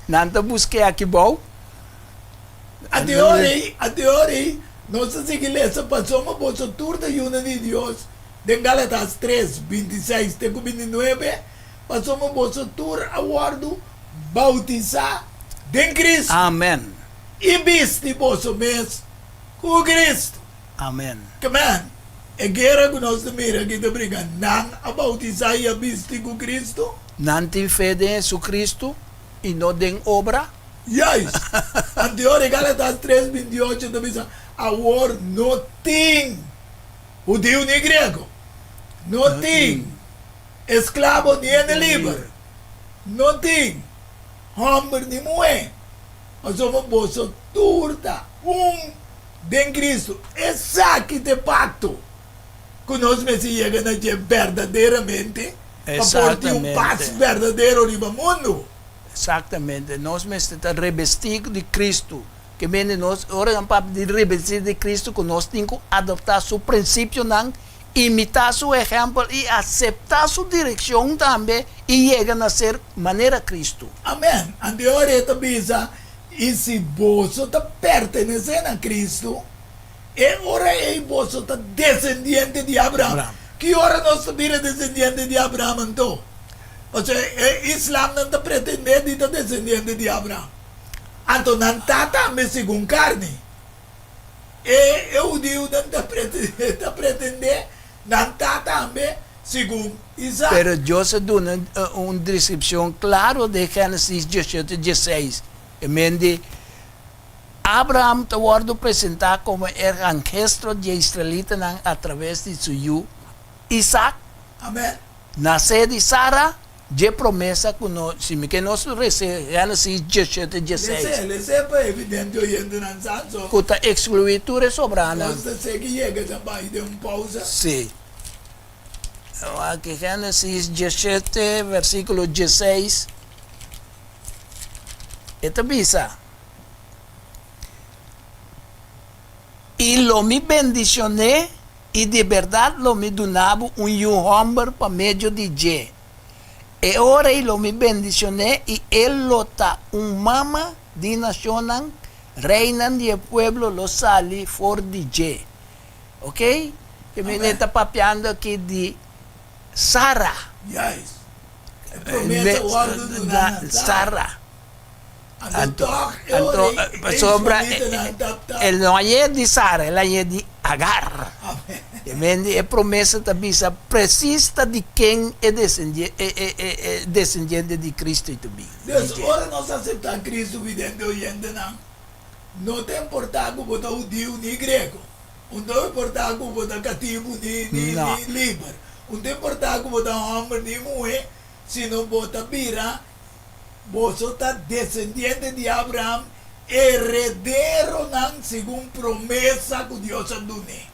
Nan ta busk'é aki bou. A te ora ei, a te ora ei, nos ta sigui lesa pasobra boso tur ta yunan di Dios den Galatas tres, 26 te ku 29, pasobra boso tur a wòrdu boutisá den Kristu. Amen. I bisti boso mes ku Kristu. Amen. Kmen, e guera ku nos ta mira aki ta bringa, nan a boutisá i a bisti ku Kristu? Nan tin fe den Hesukristu i no den obra? Juist. Anteor e Galatas tres, 28 ta bisa, Awor no tin hudiu ni griego, no tin esklabo ni hende liber, no tin hòmber ni muhé, pasobra boso tur ta un den Cristo. Esaki ta e pacto cu nos mester yega na dje berdaderamente pa por tin un pas berdadero riba mundo. Exactamente. Nos mester ta rebestí di Cristo. Ke mende nos, ora nan papia di rebestí di Cristo, cu nos tin cu adoptá su principionan, imitá su ehempel i aceptá su direccion tambe i yega na ser manera Cristo. Amen. Anto e ora e ta bisa, I si boso ta pertenesé na Cristo, e ora ei boso ta desendiente di Abraham. Ki ora nos ta bira desendiente di Abraham anto? Pasobra e islamnan ta pretendé di ta desendiente di Abraham. Anto nan ta tambe segun karni. E hudiunan ta pretendé nan ta tambe segun Isaac. Pero Dios a duna un deskripshon klaro den Génesis dieshocho diesseis. E men di, Abraham ta wòrdu presentá komo e ancestro di e israelitanan atraves di su yu Isaac. Amen. Nasé di Sara, dje promesa ku no, si mi ke nos rese Génesis diesshete diesseis. Les'é, les'é pa evidente oyentenan sa so. Ku ta ekskluí tur e sobranan. Nos ta sigui yega dja bai den un pousa. Sí. Aki Génesis diesshete versíkulo diesseis e ta bisa, I lo mi bendishon'é I di bèrdat lo mi duna bo un yu hòmber pa medio di dje. E ora ei lo mi bendishon'é i e lo ta un mama di nashonnan, reinan di e pueblo lo sali for di dje. Oke? Ke mi ta papiando aki di Sara. Juist. E promesa wòrdu duná na Sara. Anto tòg e ora ei e israelitanan ta ta. El no a yega di Sara, el a yega di Agar. E men di e promesa ta bisa presis ta di ken e desendiente di Cristo ta bin. Dus ora nos aseptá Cristo vidente oyentenan, no ta importá ku bo ta hudiu ni grego, un ta importá ku bo ta katibu ni liber, un ta importá ku bo ta hòmber ni muhé, sino bo ta bira Boso ta desendiente di Abraham, herederonan segun promesa ku Dios a dun'é.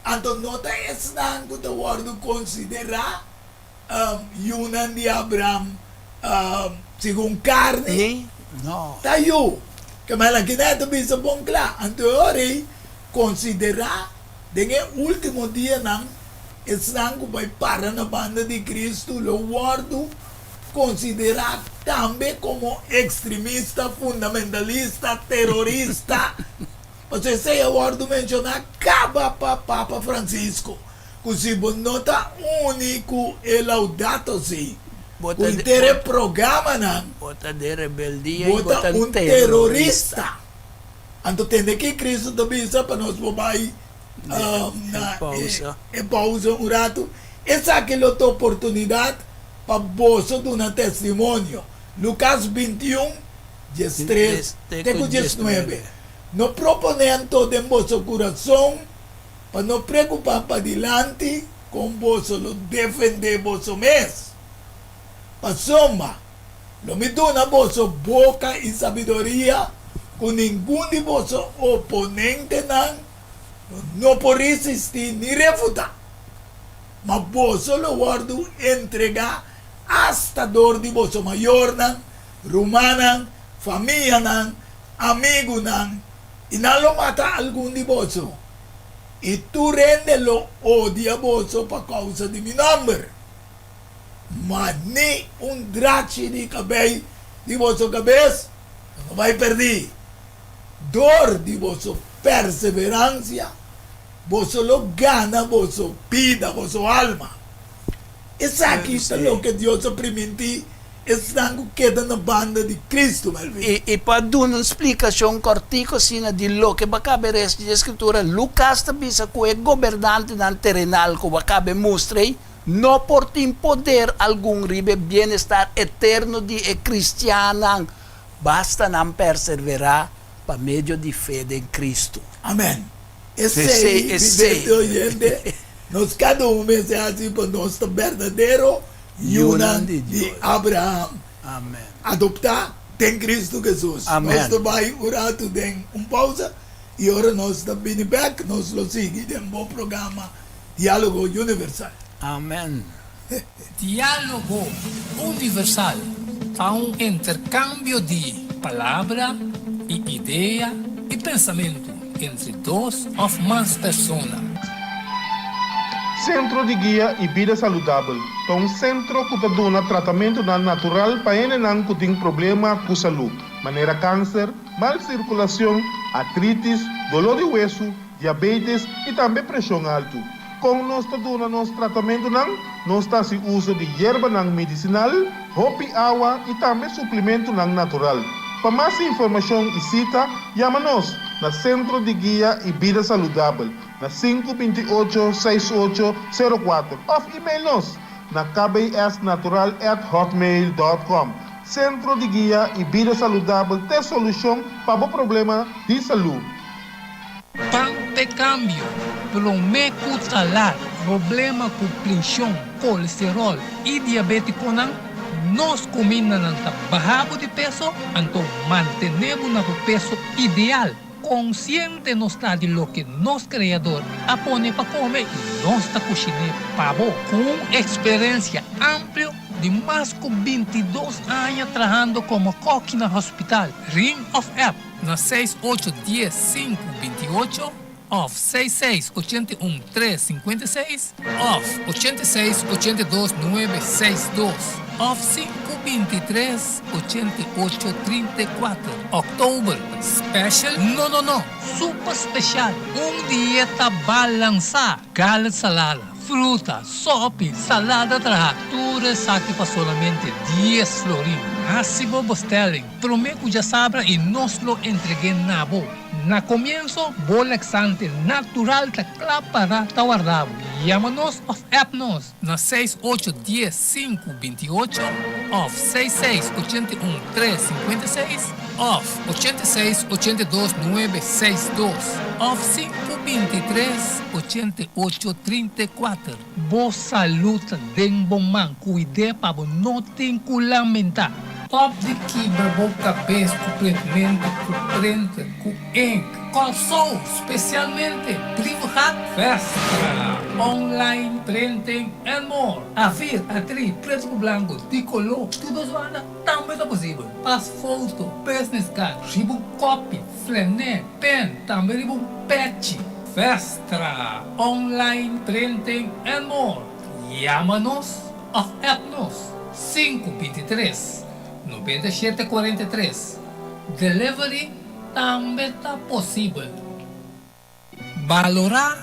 Anto no ta esnan ku ta wòrdu konsiderá yunan di Abraham segun karni ta yu. Kemel aki nan e ta bisa bon kla. Anto e ora ei konsiderá den e último dianan esnan ku bai para na banda di Kristu lo wòrdu konsiderá tambe komo ekstremista, fundamentalista, terorista. Pasobra esei a wòrdu menshoná kaba pa Papa Francisco, ku si bo no ta uni ku e Laudato Si, ku henter e programanan, bo ta den rebeldia i bo ta un terorista. Anto tende ki Cristo ta bisa pa nos por bai na e pausa un ratu? Esaki lo ta oportunidat pa boso duna testimonio. Lukas 21, 13 te ku 19. No proponé anto den boso kurason pa no preokupá padilanti kon boso lo defendé boso mes. Pasobra lo mi duna boso boka i sabiduria ku ningun di boso oponentenan lo no por resistí ni refutá. Ma boso lo wòrdu entregá asta dor di boso mayornan, rumannan, famianan, amigunan, i nan lo mata algun di boso. I tur hende lo odia boso pa kousa di mi nòmber. Ma ni un drachi di kabei di boso kabes lo no bai pèrdí. Dor di boso perseveransia boso lo gana boso bida, boso alma. Esaki ta loke Dios a primintí esnan ku keda na banda di Kristu, Melvin. I pa duna un splikashon kòrtiku asina di loke bo a kaba e restu di e Skritura, Lukas ta bisa ku e gobernantenan terenal ku bo a kaba e mustra ei no por tin poder algun riba e bienestar eterno di e kristiannan, basta nan perserverá pa medio di fe den Kristu. Amèn. Esei, vidente oyente, nos kada un mester hasi pa nos ta berdadero yunan di Abraham, adoptá den Kristu Hesus. Nos ta bai un ratu den un pausa i ora nos ta bini bèk nos lo sigui den bo programa Diálogo Universal. Amen. Diálogo Universal ta un interkambio di palabra i idea i pensamentu entre dos òf mas persona. Sentro di Guia i Bida Saludabel ta un sentro ku ta duna tratamentunan natural pa hendenan ku tin problema ku salú, manera kanser, mal sirkulashon, artritis, doló di wesu, diabetes i tambe preshon altu. Kon nos ta duna nos tratamentunan? Nos ta hasi uso di yerbanan medisinal, hopi awa i tambe suplimentunan natural. Pa mas informashon i sita, yama nos na Sentro di Guia i Bida Saludabel na sinku 28 6 ocho 04 òf email nos na kbsnatural at hotmail dòt kòm. Sentro di Guia i Bida Saludabel t'e solushon pa bo problema di salú. Pan p'e kambio, promé ku ta lat. Problema ku prenshon, kolesteròl i diabétikonan, nos kumindanan ta baha bo di peso, anto mantené bo na bo peso ideal. Konsiente nos ta di loke nos Kreador a pone pa kome i nos ta kushiné pa bo. Ku un eksperensia amplio di mas ku 22 aña trahando komo kòki na hospital, Ring òf app. Na seis ocho dies sinku 28 òf seis seis 81 tres 56 òf 86 82 nuebe seis dos òf sinku 23 88 34. Òktober special? No no no! Super special! Un dieta balansá! Garlic salada, fruta, sopi, salada traha, tur esaki pa solamente dies florin. Hasi bo bestelling prome ku djasabra i nos lo entreg'é na bo. Na komienso, bo laxante natural ta kla para ta warda bo. Yama nos òf app nos na seis ocho dies sinku 28 òf seis seis 81 tres 56 òf 86 82 nuebe seis dos òf sinku 23 88 34. Bo salud ta den bo man, cuid'é pa bo no tin cu lamenta. Stop di kibra bo cabes cu printmento, cu printer, cu ink. Kòrsou, specialmente Brievengat, Vestra, online printing and more. A4, A3, preto cu blanco, di color, tur dos banda tambe ta posibel. Pas foto, business card, riba un copy, flené, pen, tambe riba un pechi. Vestra, online printing and more. Yama nos of app nos 5 23 97 43. Delivery tambe ta posibel. Balorá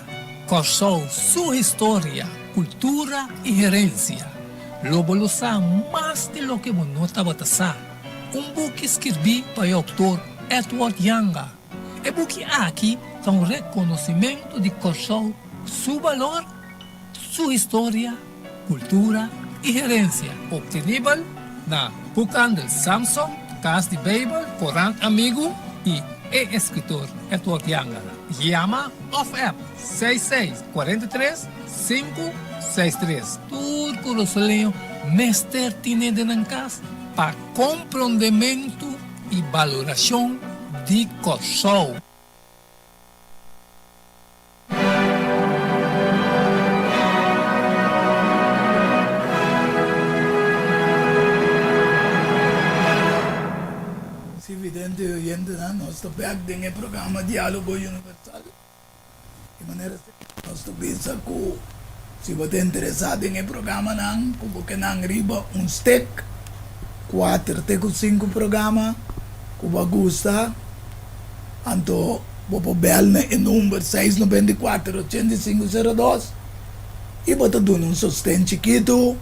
Kòrsou su historia, kultura i herensia. Lo bo lo sa mas di loke bo no tabata sa. Un buki skirbí pa e outor Edward Janga. E buki aki ta un rekonosimentu di Kòrsou su balor, su historia, kultura i herensia. Optenibel na Boekhandel Samson, Kas di Beibel, Korant Amigu i e eskritor Edward Janga. Yama òf app 66 43 563. Tur kurasoleño mester tine den nan kas pa komprondementu i balorashon di Kòrsou. Si vidente i oyentenan, nos ta bek den e programa Diálogo Universal. Di manera nos ta bisa ku si bo ta interesá den e programanan ku bo ke nan riba un stek, kuater te ku sinku programa ku bo a gusta, anto bo por bèl na e number seis 94 85 02 i bo ta duna un sosten chikitu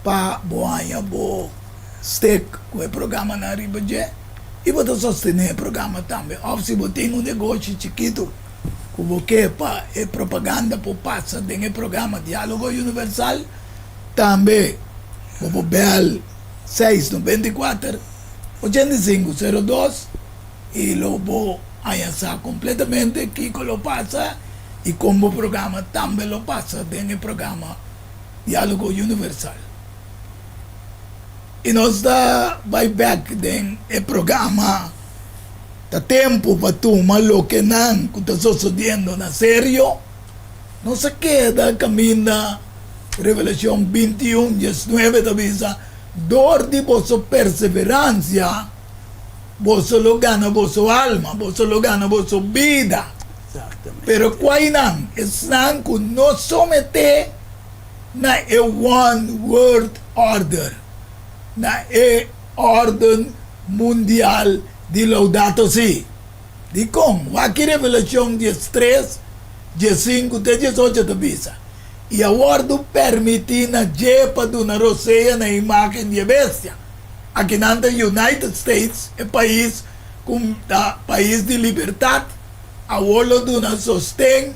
pa bo haña bo stek ku e programanan riba dje i bo ta sostené e programa tambe. Òf si bo tin un negoshi chikitu ku bo ke pa e propaganda por pasa den e programa Diálogo Universal, tambe bo por bèl seis 94 85 02 i lo bo haña sa kompletamente kiko lo pasa i kon bo programa tambe lo pasa den e programa Diálogo Universal. I nos ta bai bèk den e programa. Ta tempu pa tuma loke nan ku ta sosodiendo na serio. Nos a keda kaminda Revelashon 21, 19 ta bisa, Dor di boso perseveransia boso lo gana boso alma, boso lo gana boso bida. Pero kuainan? Esnan ku no someté na e One World Order, na e órden mundial di Laudato Si. Dikon? Wak ki Revelashon 13, 15 te 18 ta bisa, I a wòrdu pèrmití na dje pa duna rosea na e imágen di e bestia. Akinan ta United States, e pais ku ta pais di libertat, awor lo duna sosten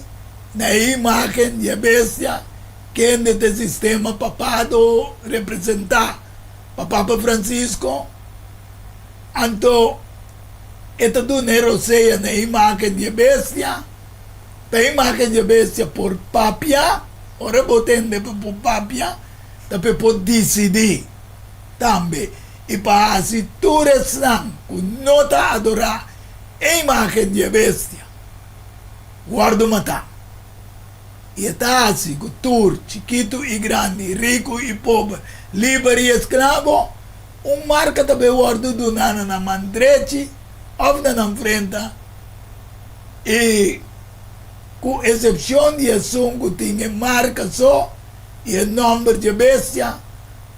na e imágen di e bestia, kende ta e sistema papado representá pa Papa Francisco. Anto e ta duna e rosea na e imágen di e bestia, pa e imágen di e bestia por papia, ora bo tende pa por papia, ta pa e por disidí tambe, i pa hasi tur esnan ku no ta adorá e imágen di e bestia wòrdu matá. I e ta hasi ku tur, chikitu i grandi, riku i pober, liber i esklabo, Un marka ta bay wordo duna na nan man drechi of na nan frenta, i ku esepshon di esun ku tin e marka so i e nomber dje bestia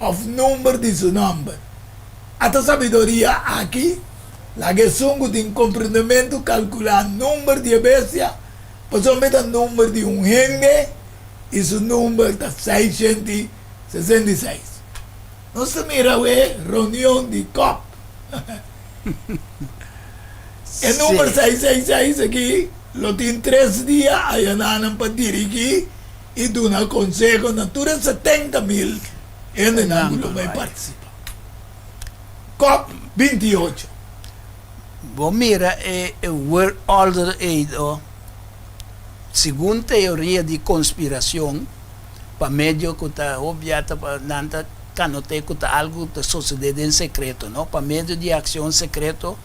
of number di su nomber. Ata sabiduria aki, laga esun ku tin komprendementu kalkulá number di e bestia, pasobra e ta number di un hende i su number ta 666. Nos ta mira awe reunion di cop. E number 666 aki lo tin tres dia ayananan pa dirigi y duna conseho na tur e 70 mil hendenan cu lo bay participa. Cop 28. Bo mira e World Order ei do, segun teoria di conspiracion, pa medio ku ta hobia ta pa nan ta kanote ku ta algu ku ta sosode den sekreto, no? Pa medio di akshon sekreto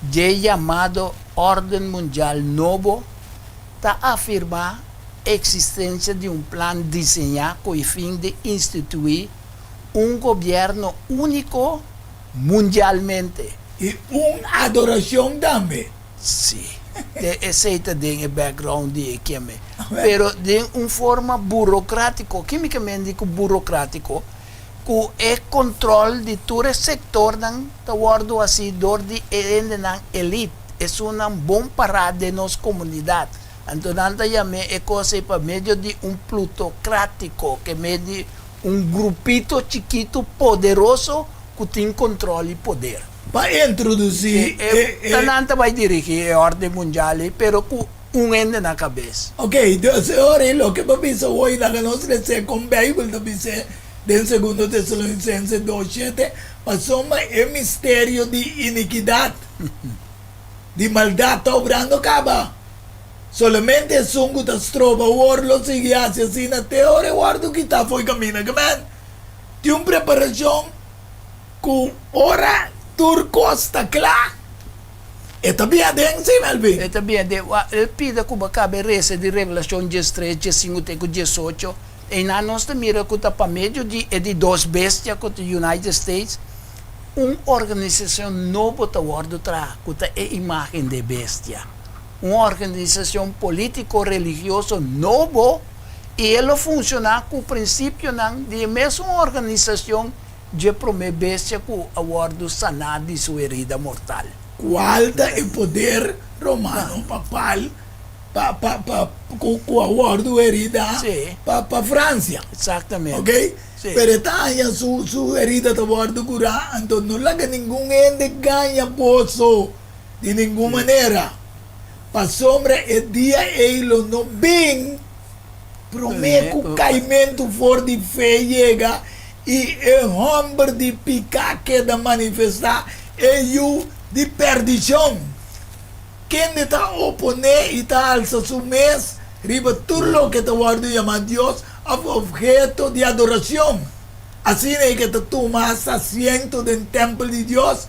dje yamado Órden Mundial Nobo ta afirmá eksistensia di un plan diseñá ku e fin di instituí un gobièrnu úniko mundialmente. I un adorashon tambe. Sí, te esei ta den e background di e keme. Pero den un forma burocratico, kimicamente di cu burocratico, cu e control di tur e sectornan ta wordo haci dor di e hendenan elite, esunnan bon para den nos comunidad. Anto nan ta yam'é e cos ei pa medio di un plutocratico, ke medio di un grupito chikito poderoso cu tin control y poder. Pa introdusí e. E nan ta bai dirigí e órden mundial ei, pero ku un hende na kabes. Oke, dus e ora ei loke bo bisa hoy laga nos les'é kon Beibel ta bis'é den Segundo Tesalonisense dos shete, Pasobra e misterio di inikidat, di maldat ta obrando kaba. Solamente esun ku ta stroba awor lo sigui hasi asina te ora e wòrdu kitá fo'i kaminda. Amen. Tin un preparashon. Ku ora tur kos ta kla, e ta bin aden, sí, Melvin? E ta bin aden. Wak, el pida ku bo kaba e resa di Revelashon diestres, diesinku te ku diesocho. Einan nos ta mira ku ta pa medio di e di dos bestia ku ta United States, un organisashon nobo ta wòrdu traha ku ta e imágen di e bestia. Un organisashon polítiko religioso nobo i e lo funshoná ku prinsipionan di e mesun organisashon dje promé bestia ku a wòrdu saná di su herida mortal. Kual ta e poder romano papal pa pa pa ku ku a wòrdu herida pa pa Fransia? Exactamente. Ok? Pero e ta haña su su herida ta wòrdu kurá, anto no laga ningun hende gaña boso di ningun manera, pasobra e dia ei lo no bin promé ku kaimentu for di fe yega i e hòmber di piká keda manifestá, e yu di pèrdishon, kende ta oponé i ta alsa su mes riba tur loke ta wòrdu yamá Dios òf opheto di adorashon. Asina e ke ta tuma hasta asiento den tèmpel di Dios,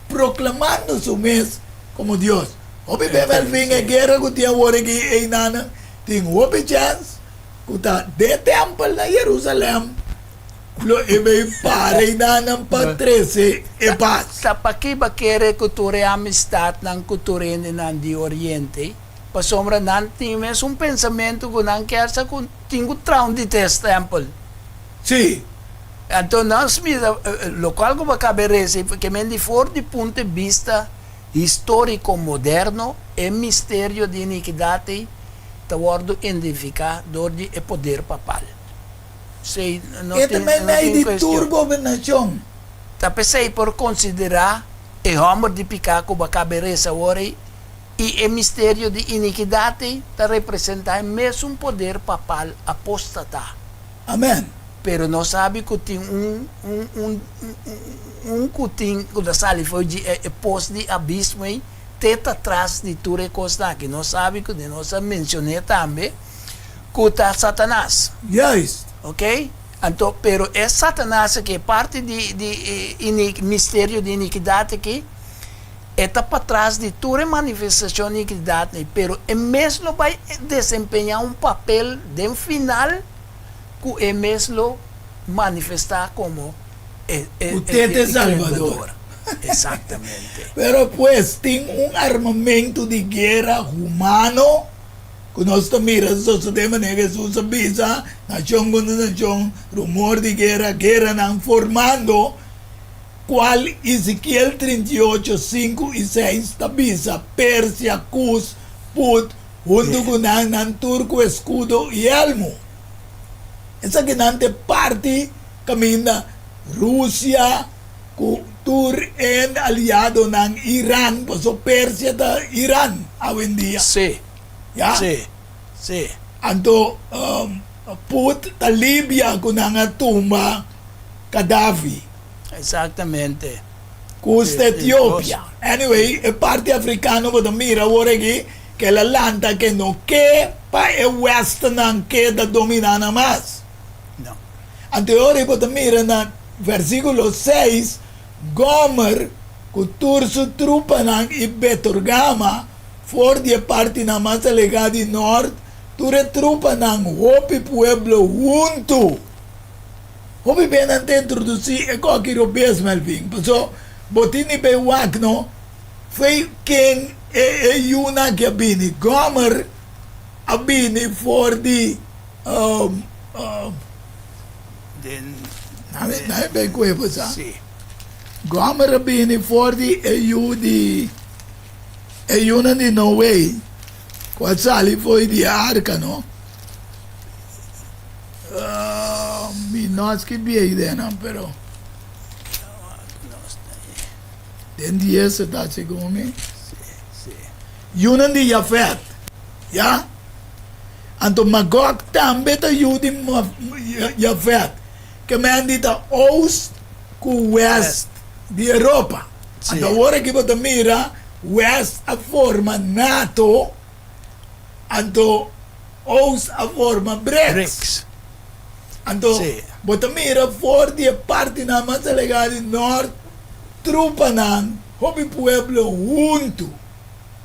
proklamando su mes komo Dios. Hopi bes Melvin e guera ku tin awor aki einanan tin hopi chèns ku ta den tèmpel na Jerusalèm lo e bay para einanan pa trese e pas. Ta pakiba kere ku tur e amistatnan ku tur hendenan di Oriente? Pasobra nan tin mes un pensamentu ku nan kier sa ku tin ku traha un di tres tèmpel. Sí. Anto nos mira lokual ku bo a kaba resa ke men di for di punto di bista históriko moderno e misterio di inikidat ei ta wòrdu identifiká dor di e poder papal. Esei no E ta tin no meimei tin di kuestion. tur gobernashon. Ta p'esei por konsiderá e hòmber di piká ku bo a kaba resa awor ei i e misterio di inikidat ei ta representá e mesun poder papal apóstata. Amen. Pero nos sabi ku tin un un un un ku tin ku ta sali for di e e pos di abismo ei te ta tras di tur e kosnan aki. Nos sabi ku di nos a menshon'é tambe ku ta Satanas. Juist. Ok? Anto pero e Satanas aki e parti di di e misterio di inikidat aki e ta patras di tur e manifestashon di inikidat ei pero e mes lo bai desempeñá un papel den final ku e mes lo manifestá komo e Ku te te Salbador. Exactamente. Pero pues tin un armamentu di guera humano ku nos ta mira sosodé manera Hesus a bisa, nashon kontra nashon, rumor di guera, gueranan formando, kual Ezekiel 38, 5 i 6 ta bisa, Persia, Kus, Put, Huntu ku nan, nan tur ku eskudo i elmu. Esakinan ta e parti kaminda Rusia ku tur e aliadonan Iran, paso Persia ta Iran awendia. Sí, Ya? sí, sí. Anto Put ta Libia ku nan a tumba Gaddafi. Exactamente. Kus ta Etiopia. Anyway, e parti afrikano bo ta mira awor aki ku el a lanta ke no ke pa e westnan keda dominá nan mas. No. Anto e ora ei bo ta mira na versíkulo seis, Gomer ku tur su trupanan i Betorgama for di e partinan mas alegá di nort, tur e trupanan hopi pueblo huntu. Hopi be nan ta introdusí e koki robes, Melvin, paso bo tin di bay wak no fei ken e e yunan aki a bini. Gomer a bini for di Den Nan e bay ku e bo sa. Sí. Gomer a bini for di e yu di e yunan di Noe ku a sali for di e arka no. Mi no a skirbi e ideanan, pero den dies e ta segun mi. Yunan di Jafet, ya. Anto Magog tambe ta yu di Jafet, ke men di ta oost ku west di Europa. Anto awor aki bo ta mira west a forma nato. Anto Oost a forma BRICS. Anto bo ta mira for di e partinan mas alegá di nort trupanan hopi pueblo huntu.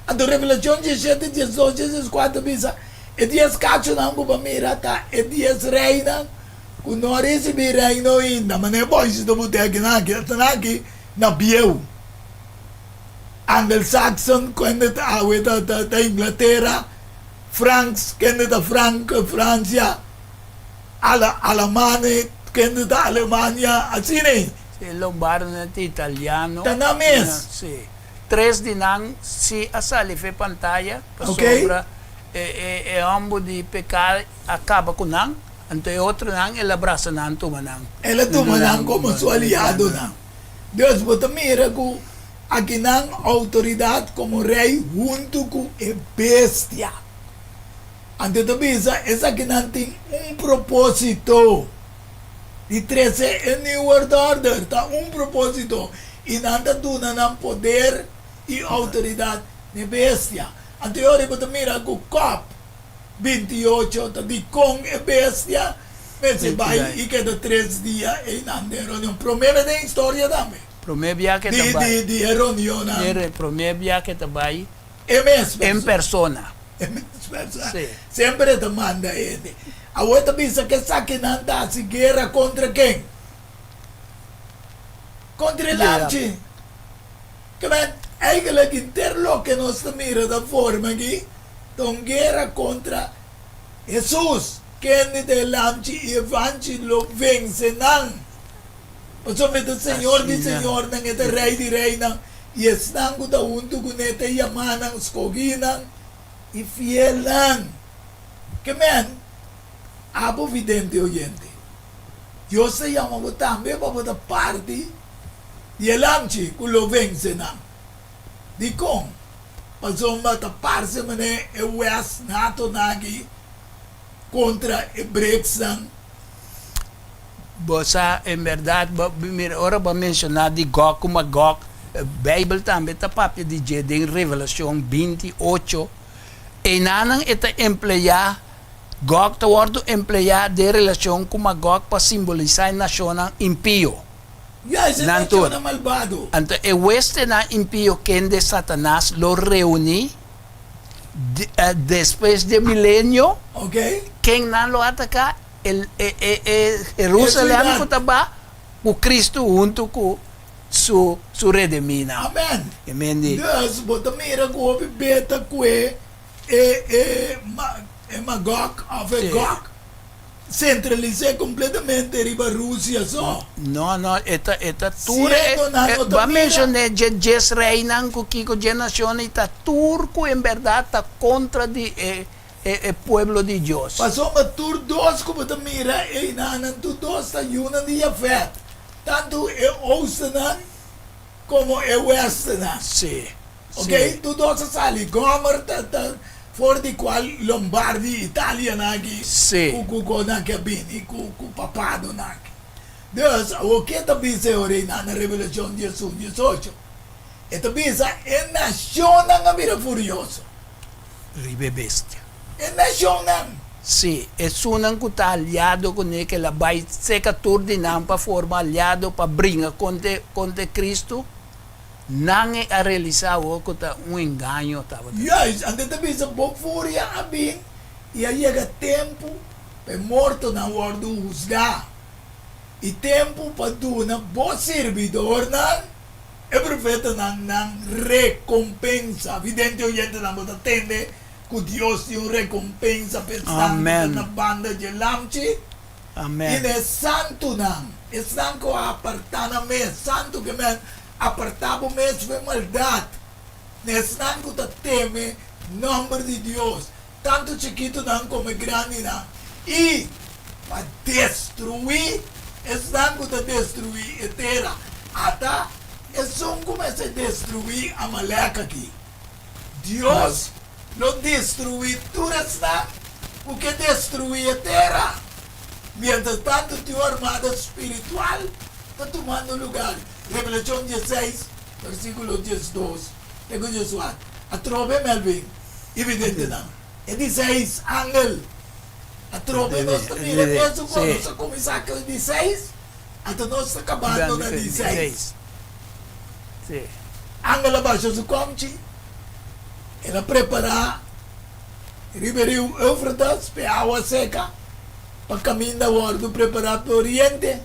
Anto Revelashon diesshete, diesdos, dieskuater ta bisa e dies kachunan ku bo a mira ta e dies reinan ku no a risibí reino ainda. Manera e boisito bo tin akinan aki, esnan aki na bieu. Angelsakson, kende ta awe ta ta Inglatera, Franks, kende ta Frank, Fransia, Ala Alamane, kende ta Alemania, asina ei. Si, Lombardonan ta italiano. Ta nan mes. Si. Tres di nan si a sali fe pantaya pasobra e e homber di peka a kaba ku nan, anto e otronan el a brasa nan tuma nan. El a tuma nan komo su aliadonan. Dus bo ta mira ku akinan outoridat komo rei huntu ku e bestia. Anto e ta bisa esakinan tin un propósito di trese e New World Order, ta un propósito i nan ta duna nan poder i outoridat n'e bestia. Anto e ora bo ta mira ku Kòp 28 ta dikon e bestia mester bai i keda tres dia einan den reunion. Promé bes den historia tambe. Promé bia ke ta bai. Di e reunionnan. Promé bia ke ta bai. E mes persona. En persona. E mes persona. Si. Semper e ta manda hende. Awor e ta bisa ku esakinan ta hasi guera kontra ken? Kontra e lamchi. Ke men, eigenlijk henter loke nos ta mira ta forma aki ta un guera kontra Hesus, kende ta e lamchi i e vanchi lo vense nan. Pasobra e ta Señor di señornan, e ta Rei di reinan, i esnan ku ta huntu kuné ta yamanan, skohínan i fielnan. Ke men, abo vidente oyente, Dios ta yama bo tambe pa bo ta parti di e lamchi ku lo vense nan. Dikon? Pasobra ta parse manera e wes nato naki kontra e BRICSnan. Bo sa, en bèrdat, bo mira, ora bo a menshoná di Gòg ku Magòg, Beibel tambe ta papia di dje den Revelashon 28. Einanan e ta empleá, Gòg ta wòrdu empleá den relashon ku Magòg pa simbolisá e nashonnan impio. Ya, esei Nan tur. nashonnan malbado. Anto e huestenan impio kende Satanas lo reuní despues di e milenio, Oké. ken nan lo ataká? E e Jerusalem ku ta ba ku Cristo huntu ku su su redeminan. Amen. Amen di. Dus bo ta mira ku hopi beta ku e e e e Magog of e Gog sentralis'é kompletamente riba Rusia so. No no e ta e ta tur e Siendo nan no ta bo a mira. menshoné dje djes reinan ku kiko dje nashonnan i ta tur ku en bèrdat ta kontra di e e pueblo di Dios. Pasobra tur dos ku bo ta mira einanan, tur dos ta yunan di Jafet, tantu e oostennan komo e westennan. Sí, Oké, sí. Tur dos a sali. Gomer ta ta for di kual Lombardi, Italianan aki, Sí. ku ku ku nan ke a bini ku ku papadonan aki. Dus, awor ke ta bisa e ora einan na Revelashon 11, 18? E ta bisa e nashonnan a bira furioso. Riba e bestia. E nashonnan. Sí, esunnan ku ta aliado kuné ku el a bai seka tur di nan pa forma aliado pa bringa kontra kontra Kristu, nan e a realisá awor ku ta un engaño tabata. Juist, anto e ta bisa, Bo furia a bin i a yega tempu pa e mortonan wòrdu husgá, i tempu pa duna bo sirbidornan E profetanan nan rekompensa. Vidente oyentenan, bo ta tende ku Dios tin un rekompensa pa esnan ku ta Amen. na banda dje Lamchi? I Amen. na e santunan, esnan ku a apartá nan mes, santu ke men apartá bo mes for e maldat, na esnan ku ta teme nòmber di Dios, tantu chikitunan komo e grandinan, i pa destruí esnan ku ta destruí e tera. Ata esun ku mester destruí Amalek aki. Dios lo destruí tur esnan ku ke destruí e tera. Miéntras tantu tin un armada spiritual ta tumando lugar. Revelashon 16, versíkulo 12 te ku 14. Atrobe, Melvin. I videntenan, e di seis angel. Atrobe nos ta mira e mesun kos. Nos a kuminsá ku e di seis, anto nos ta kabando na di seis. Angel a basha su kòmchi, el a prepará riba e riu Eufrates pa e awa seka, pa kaminda wòrdu prepará pa oriente.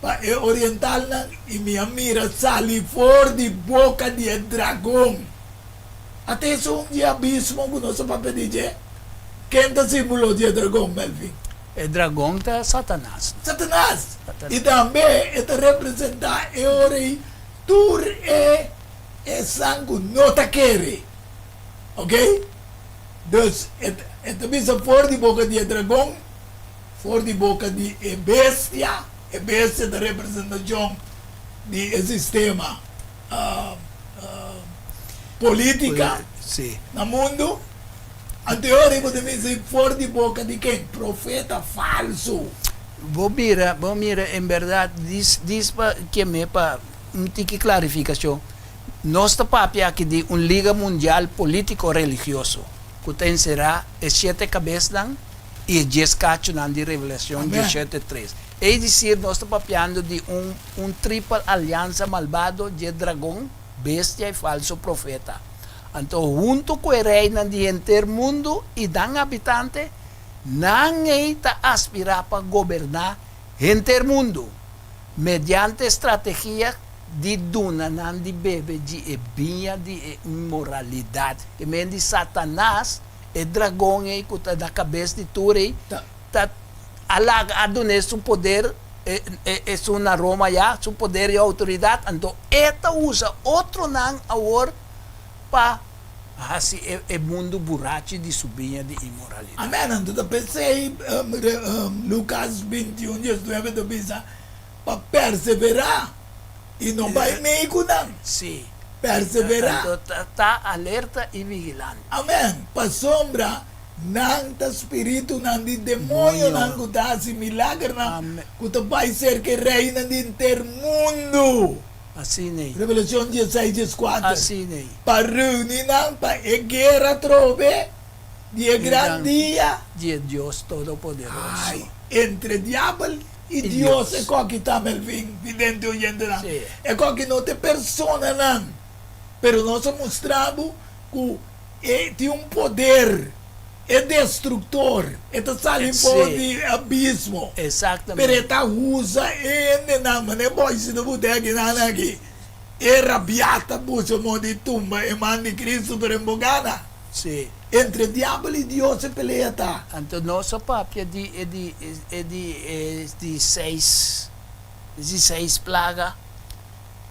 Pa e orientalnan, i mi a mira sali for di boka di e dragon. Ata esun di e abismo ku nos a papia di dje? Ken ta símbolo di e dragon, Melvin? E dragon ta Satanas. Satanas! I tambe e ta representá e ora ei tur e esnan ku no ta kere. Oke? Dus e ta bisa for di boka di e dragon. For di boka di e bestia, e bestia ta representashon di e sistema politica na mundu. Anto e ora ei bo ta mira si for di boka di ken? Profeta falsu. Bo mira, bo mira en berdad, dis, dis pa keme pa un tiki klarifikashon. Nos ta papia aki di un liga mundial politico-religioso ku ta enserá e shete kabesnan, i e djes kachunan di Revelacion diesshete tres. Es dicir, nos ta papiando di un un tripel aliansa malbado dje dragon, bestia i falso profeta. Anto hunto cu e reinan di henter mundu i nan habitante, nan ei ta aspira pa goberna henter mundu mediante strategia di duna nan di bebe di e biña di e inmoralidad, ke men di Satanas. E dragon ei ku ta na kabes di tur ei ta a laga a dun'é su poder, esun na Roma ya, su poder i outoridat, anto e ta usa otronan awor pa hasi e mundu burachi di su biña di inmoralidat. Amen, anto ta p'esei Lukas bintiun diesnuebe ta bisa pa perseverá i no bai mei ku nan. Sí. Perseverá. Anto ta alerta i vigilante. Amen. Pasobra nan ta spiritunan di demoñonan ku ta hasi milagernan ku ta bai serka e reinan di henter mundu. Asina ei. Revelashon dieseis dieskuater. Asina ei. Pa reuni nan pa e guera atrobe di e gran dia. Di e Dios Todopoderoso. Ai, entre diabel i Dios e koki ta, Melvin, vidente oyentenan. E koki no ta e personanan, pero nos a mustra bo ku e tin un poder, e destruktor, e ta sali for di abismo, pero e ta usa e hendenan, manera e boisi ta bute akinan aki, e rabiá ta buska modo di tumba e man di Cristo, pero e no por gana. Entre diabel i Dios e pelea ta. Anto nos a papia di e di e di e di seis di seis plaga.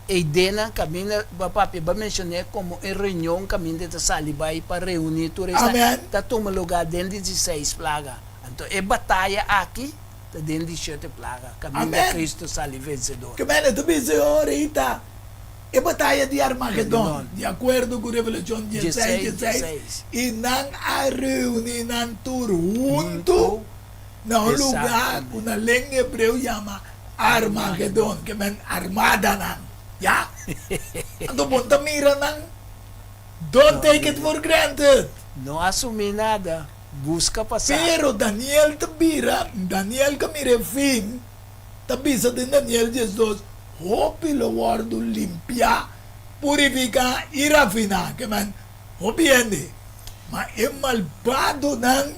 E ideanan kaminda bo a papia, bo a menshoné komo e reunion kaminda e ta sali bai pa reuní tur esnan Amen. ta tuma lugá den di di seis plaga. Anto e bataya aki ta den di shete plaga kaminda Amen. Kristu sali vensedor. Ke mene ta bisa e ora ei ta e bataya di Armagedon, Armagedon. di akuerdo ku Revelashon dieseis Dieseis, dieseis, dieseis. i nan a reuní nan tur huntu Huntu. na un lugá ku Exactamente. na lenga hebreo yama Armagedon, ke men armadanan, ya. Anto bon ta mira nan, don't take it for granted. No asumí nada, buska pa sa. Pero Daniel ta bira, Daniel ka mira e fin, ta bisa den Daniel diesdos, hopi lo wòrdu limpiá, purifiká i rafiná, ke men hopi hende, ma e malbadonan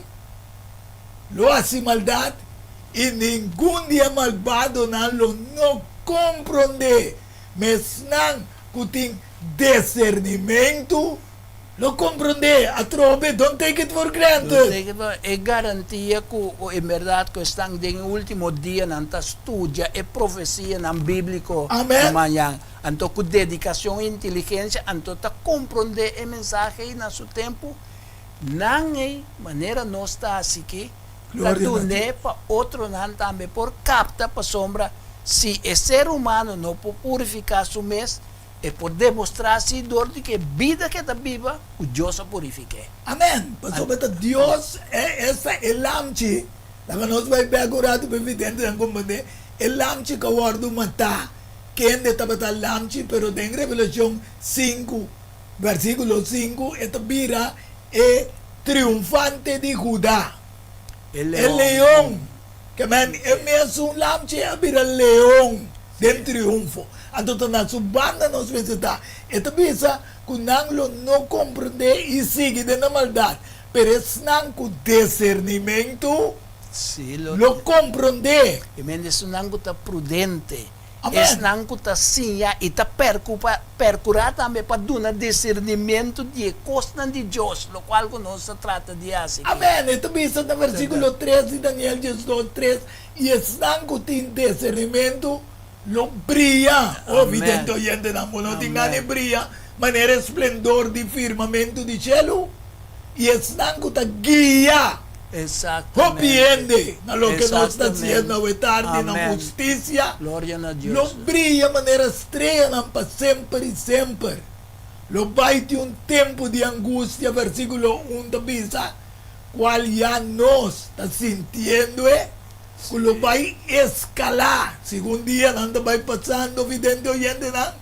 lo hasi maldat, i ningun di e malbadonan lo no komprondé, ma esnan ku tin desernimentu lo komprondé. Atrobe, don't take it for Don't granted. take it for E garantia ku en bèrdat ku esnan den e último dianan ta studia e profesianan bíbliko Amen. mañan. Anto ku dedikashon i inteligensia anto ta komprondé e mensahe ei na su tempu. Nan ei, manera nos ta hasi ki, ta Gloria na dun'é Dios. pa otronan tambe por kapta, pasobra si e ser humano no por purifiká su mes, e por demostrá si dor di ku e bida ku e ta biba, ku Dios a purifik'é. Amèn! Pasobra ta Dios e esta e lamchi, laga nos bai bèk un ratu pa e videntenan komprendé, e lamchi ku a wòrdu matá, kende tabata lamchi, pero den Revelashon sinku, Versíkulo sinku, E ta bira e triunfante di Judá, E e leon. leon. Ke men, e mesun lamchi a bira leon den triunfo. Anto ta na su banda nos mester ta. E ta bisa ku nan lo no komprendé i sigui den nan maldat, pero esnan ku disernimentu. Sí, lo. Lo komprondé. E mente esunnan ku ta prudente. Amèn. Esnan ku ta siña i ta perkupa, perkurá tambe pa duna disernimentu di e kosnan di Dios, lokual ku nos ta trata di hasi aki. Amèn. E ta bisa na versíkulo tres di Daniel diesdos, tres, I esnan ku tin disernimentu lo bria. Oh, vidente oyentenan, bo no tin gana di bria manera e splendor di firmamentu di shelu? I esnan ku ta guia hopi hende na loke nos ta hasiendo awe tardi na hustisia, lo bria manera streanan pa semper i semper. Lo bai tin un tempu di angustia, versíkulo un ta bisa, kual ya nos ta sintiendo e, ku lo bai eskalá segun dianan ta bai pasando, vidente oyentenan,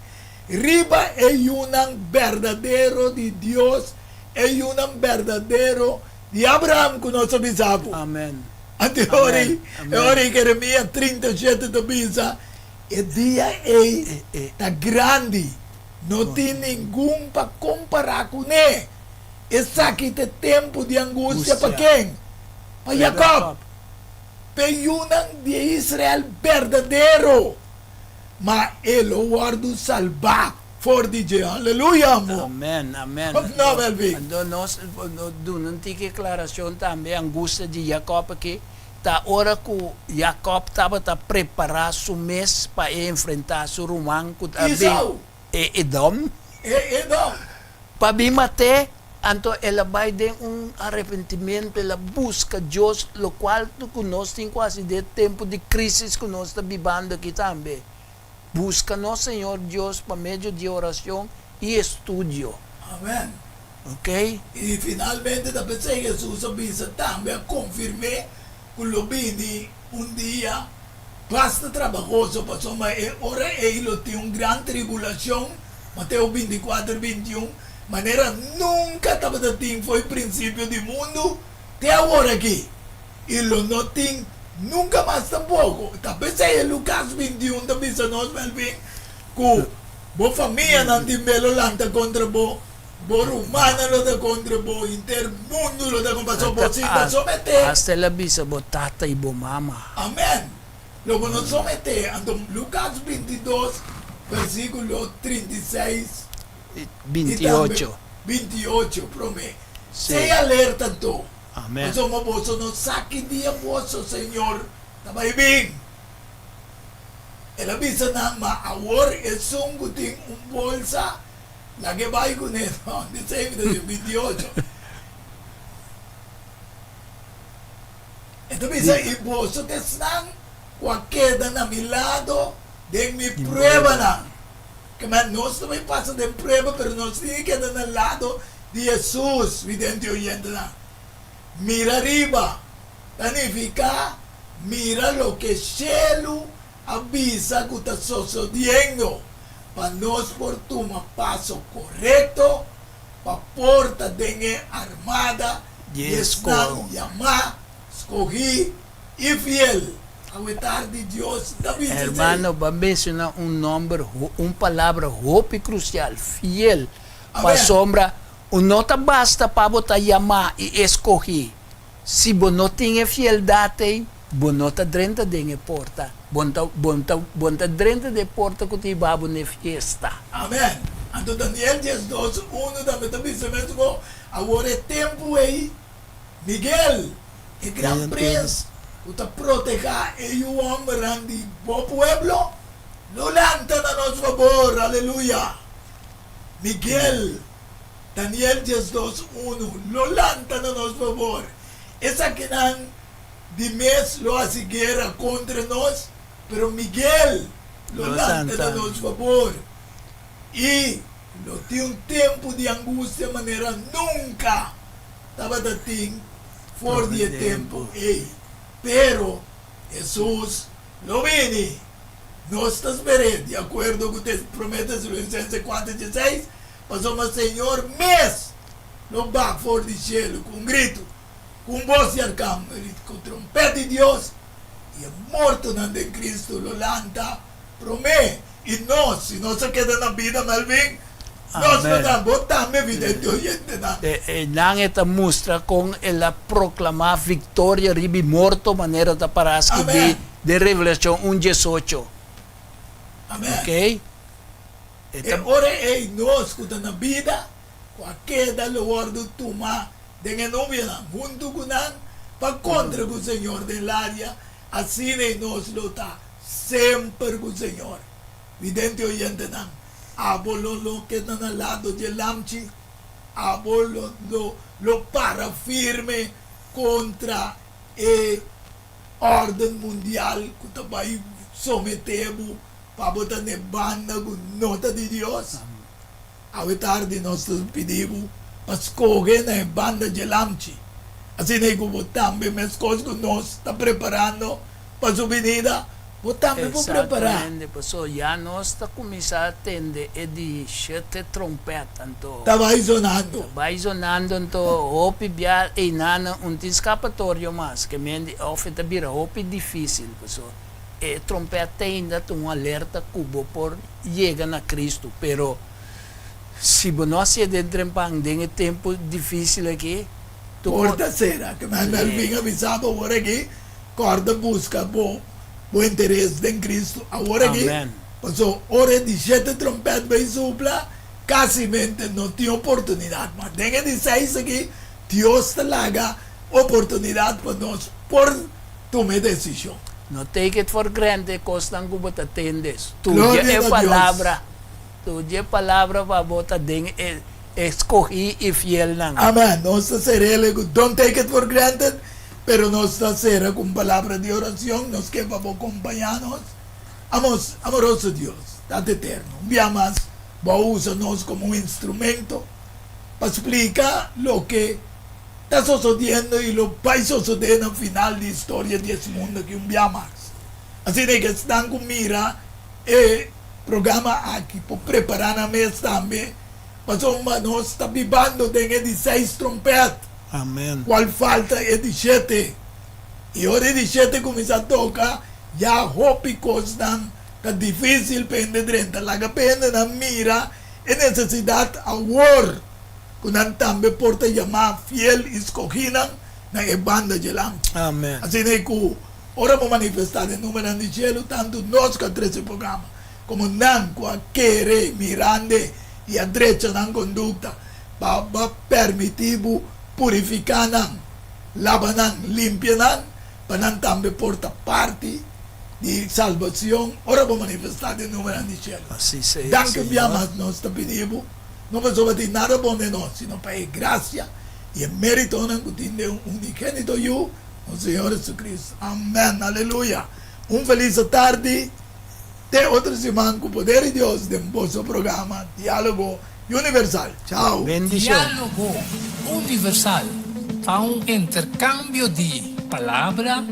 riba e yunan berdadero di Dios, e yunan berdadero di Abraham ku nos a bisa bo. Amen. Anto e ora ei, e ora ei Jeremías 37 ta bisa, E dia ei ta grandi, no tin ningun pa kompará kuné. Esaki ta e tempu di angustia pa ken? Pa Jakòb, pa e yunan di e Israel berdadero. Ma e lo wòrdu salbá for di dje. Aleluya, amo. Amen, amen. Of no, Melvin? Anto nos duna un tiki aclaracion tambe, angustia di Jacob aki ta ora cu Jacob tabata prepara su mes pa e enfrenta su ruman cu ta bin, Esau. e Edom. E Edom. Pa bin mat'é, anto el a bai den un arepentimiento, el a busca Dios, locual cu nos tin cu haci den e tempo di crisis cu nos ta bibando aki tambe. Buska nos Señor Dios pa medio di oracion y estudio. Amen. Ok. Y finalmente ta p'esey Hesus a bisa tambe a confirm'é cu lo bini un dia basta trabahoso pasobra e ora ey lo tin un gran tribulacion, Mateo 24, 21, manera nunca tabata tin fo'i principio di mundo te awor aki. I lo no tin nunka mas tampoko. Ta p'esei e Lukas 21 ta bisa nos, Melvin, ku bo famianan tin be lo lanta kontra bo, bo rumannan lo ta kontra bo, henter mundu lo ta kontra bo. Pasobra bo si ta someté. Asta el a bisa bo tata i bo mama. Amen. Lo bo no someté. Anto Lukas 22, versíkulo 36 i tambe 28, promé. Sea alerta anto. Amen. Pasobra boso no sa ki dia boso Señor ta bai bin. El a bisa nan, Ma awor esun ku tin un bolsa, laga e bai kuné. No, di seis mi ta di 28. E ta bisa, I boso ta esnan ku a keda na mi lado den mi pruebanan. Kema nos ta bai pasa den prueba, pero nos tin di keda na lado di Hesus, vidente oyentenan. Mira riba ta nifiká mira loke shelu a bisa ku ta sosodiendo pa nos por tuma paso korekto pa por ta den e armada di esnan yamá, skohí i fiel. Awe tardi Dios ta bisa esei. Hermano, bo a menciona un nomber, un palabra hopi crucial, fiel. Amen. Pasobra un no ta basta pa bo ta yamá i escogí. Si bo no tin e fieldad ei, bo no ta drenta den e porta. Bo no ta, bo no ta, bo no ta drenta den e porta cu ta hiba bo n'e fiesta. Amen. Anto Daniel 12, unu tambe ta bisa mesco, Awor e tempu ei, Miguel, e gran prens ku ta protehá e yu hòmbernan di bo pueblo, lo lanta na nos fabor. Aleluya! Miguel, Daniel 12, unu, lo lanta na nos fabor. Esakinan di mes lo hasi guera kontra nos, pero Miguel lo lanta na nos fabor. I lo tin un tempu di angustia manera nunka tabata tin for di e tempu ei. Pero Hesus lo bini. Nos ta sper'é, di akuerdo ku Promé Tesalonisense kuater dieseis, pasobra Señor mes lo baha for di shelu ku un gritu, ku un bos di arkangel i ku trompèt di Dios, i e mortonan den Kristu lo lanta promé. I nos, si nos a keda na bida, Melvin, Nos lo ta bo tambe vidente oyentenan. Einan e ta mustra kon el a proklamá viktoria riba e morto manera ta pará skibí den Revelashon un diesocho. Amèn. Ok. E E ta. ora ei nos ku ta na bida, ku a keda lo wòrdu tumá den e nubianan huntu ku nan pa kontra ku Señor den laria, asina ei nos lo ta semper ku Señor. Vidente oyentenan, abo lo lo keda na lado dje lamchi, abo lo lo lo para firme kontra e órden mundial ku ta bai someté bo pa bo ta n'e banda ku no ta di Dios. Awe tardi nos ta pidi bo pa skohe na e banda dje lamchi, asina ei ku bo tambe meskos ku nos ta preparando pa su binida, bo tambe por prepará. Exactamente, paso ya nos ta cuminsa tende e di shete trompet, anto. Ta bai zonando. Ta bai zonando, anto hopi bia einanan un tin scapatorio mas, ke men di of e ta bira hopi dificil, paso e trompet te ainda ta un alerta ku bo por yega na Cristo, pero si bo no hacié den trempan den e tempo dificil aki, tu Por ta sera ke men Melvin a bisa bo awor aki, Kòrda buska bo bo interes den Cristo awor aki, pasobra ora e di shete trompèt bai supla, kasimente no tin oportunidat mas. Den e di seis aki, Dios ta laga oportunidat pa nos por tuma e desishon. No take it for granted e kosnan ku bo ta tende. Studia e palabra. Studia e palabra pa bo ta den e eskohí i fielnan. Amen. Nos ta ser'el ku don't take it for granted. Pero nos ta sera cu un palabra di oracion, nos ke pa bo compaña nos. Amos, amoroso Dios, Tata Eterno, un bia mas bo a usa nos como un instrumento pa splica loke ta sosodiendo y lo bay sosode na final di historia di es mundo aki un bia mas. Asina e ke esnan cu mira e programa aki por prepara nan mes tambe, pasobra nos ta bibando den e di seis trompet. Amen. Cual falta e di shete. Y ora e di shete cuminsa toca, ya hopi cosnan ta dificil pa hende drenta. Laga pa hendenan mira e necesidad awor cu nan tambe por ta yama fiel y scoginan na e banda djelanti. Amen. Asina e cu ora bo manifesta den numernan di cielo, tanto nos cu a trece e programa como nan cu a kere mirande y a drecha nan conducta, Pa bo permití bo purifiká nan, laba nan, limpia nan, pa nan tambe por ta parti di salbacion ora bo manifestá den numernan di cielo. Así sea, Danki un bia Señor. mas nos ta pidi bo, no pasobra tin nada bon den nos, sino pa e gracia i e méritonan ku tin den unigénito Yu, nos Señor Jesucristo. Amèn. Aleluya. Un felis atardi. Te otro siman ku poder di Dios den boso programa Diálogo Universal. Chao! Bendicion. Diálogo Universal ta un interkambio di palabra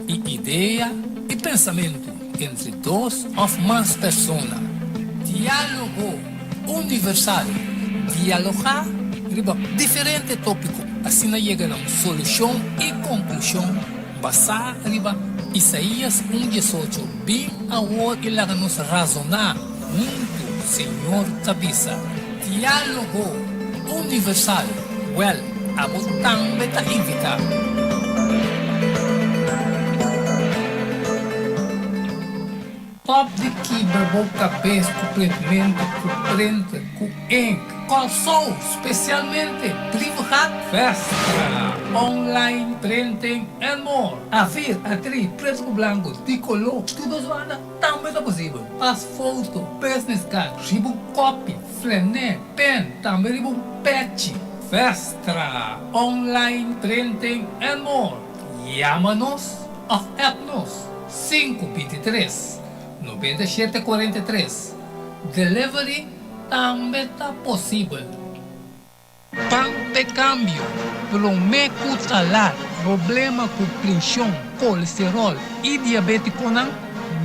i idea i pensamentu entre dos òf mas persona. Diálogo Universal, dialogá riba diferente tópiko asina yega na un solushon i konklushon basá riba Isaías un diesocho, Bin awor i laga nos razoná huntu, Señor ta bisa. Diálogo Universal, Wèl, abo tambe ta invitá. Stop di kibra bo kabes ku printmentu, ku printer, ku ink. Kòrsou, spesialmente Brievengat, Vestra, online printing and more. Afir, atri, pretu ku blanku, di koló, tur dos banda tambe ta posibel. Pas foto, business card, riba un kopi, flené, pen, tambe riba un pechi. Vestra, online printing and more. Yama nos òf app nos. 5 23 97 43 Delivery tambe ta posibel. Pan p'e cambio, prome cu talar problema cu prension, colesterol y diabeticonan,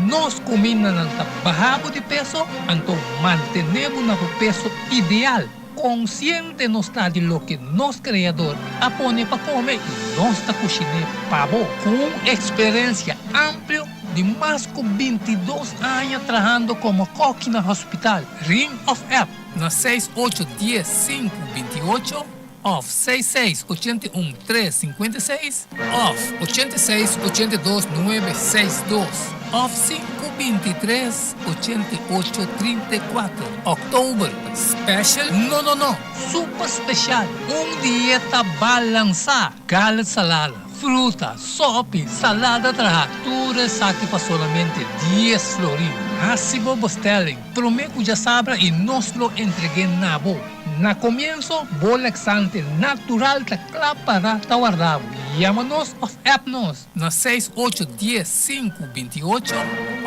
nos cumindanan ta baha bo di peso, anto mantene bo na bo peso ideal. Konsiente nos ta di loke nos Kreador a pone pa kome i nos ta kushiné pa bo. Ku un eksperensia amplio di mas ku 22 aña trahando komo kòki na hospital, Ring òf App. na seis ocho dies sinku binti ocho òf seis seis 81 tres 56 òf 86 82 nuebe seis dos òf 5 23 88 34. Òktober special? No, no, no! Super spesial! Un dieta balansá! Gallet salada, fruta, sòpi, salada trahá, tur esaki pa solamente 10 florin. Hasi bo bestelling promé ku djasabra i nos lo entreg'é na bo. Na komienso, bo laxante natural ta kla pará ta warda bo. Yama nos òf app nos na 6 8 10 5 28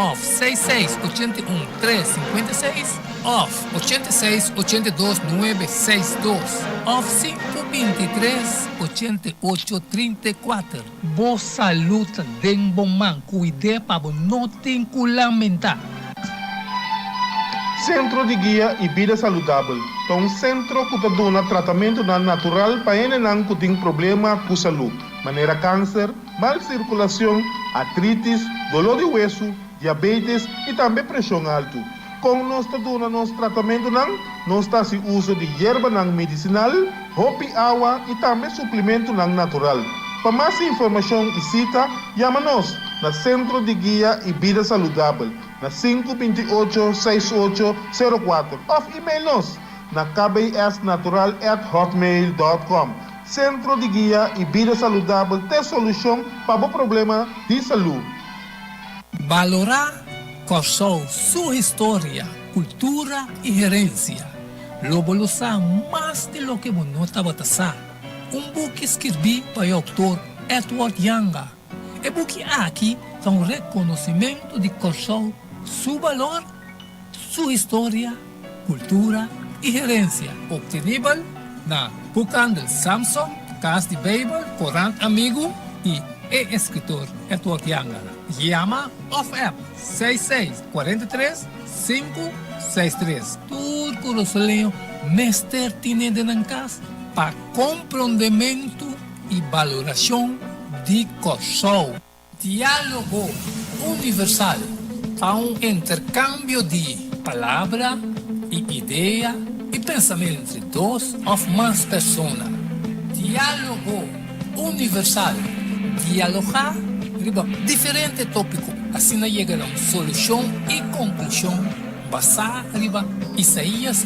òf 6 6 81 3 56 òf 86 82 9 6 2 òf 5 23 88 34. Bo salú ta den bo man, kuid'é pa bo no tin ku lamentá. Sentro di Guia i Bida Saludabel ta un sentro ku ta duna tratamentunan natural pa hendenan ku tin problema ku salú, manera kanser, mal sirkulashon, artritis, doló di wesu, diabetes i tambe preshon altu. Kon nos ta duna nos tratamentunan? Nos ta hasi uso di yerbanan medisinal, hopi awa i tambe suplementonan natural. Pa mas informashon i sita, yama nos na Sentro di Guia i Bida Saludabel na 528 6804 òf email nos na kbsnatural@hotmail.com. Sentro di Guia i Bida Saludabel ta solushon pa bo problema di salú. Balorá Kòrsou su historia, kultura i herensia. Lo bo lo sa mas di loke bo no tabata sa. Un buki skirbí pa e outor Edward Janga. E buki aki ta un rekonosimentu di Kòrsou su balor, su historia, kultura i herensia. Optenibel na Boekhandel Samson, Kas di Beibel, Korant Amigu i e eskritor Edward Janga. Yama òf app 66 43 563. Tur kurasoleño mester tine den nan kas pa komprondementu i balorashon di Kòrsou. Diálogo Universal ta un interkambio di palabra i idea i pensamentu entre dos òf mas persona. Diálogo Universal, dialogá riba diferente tópiko, asina yega na un solushon i konklushon basá riba Isaías.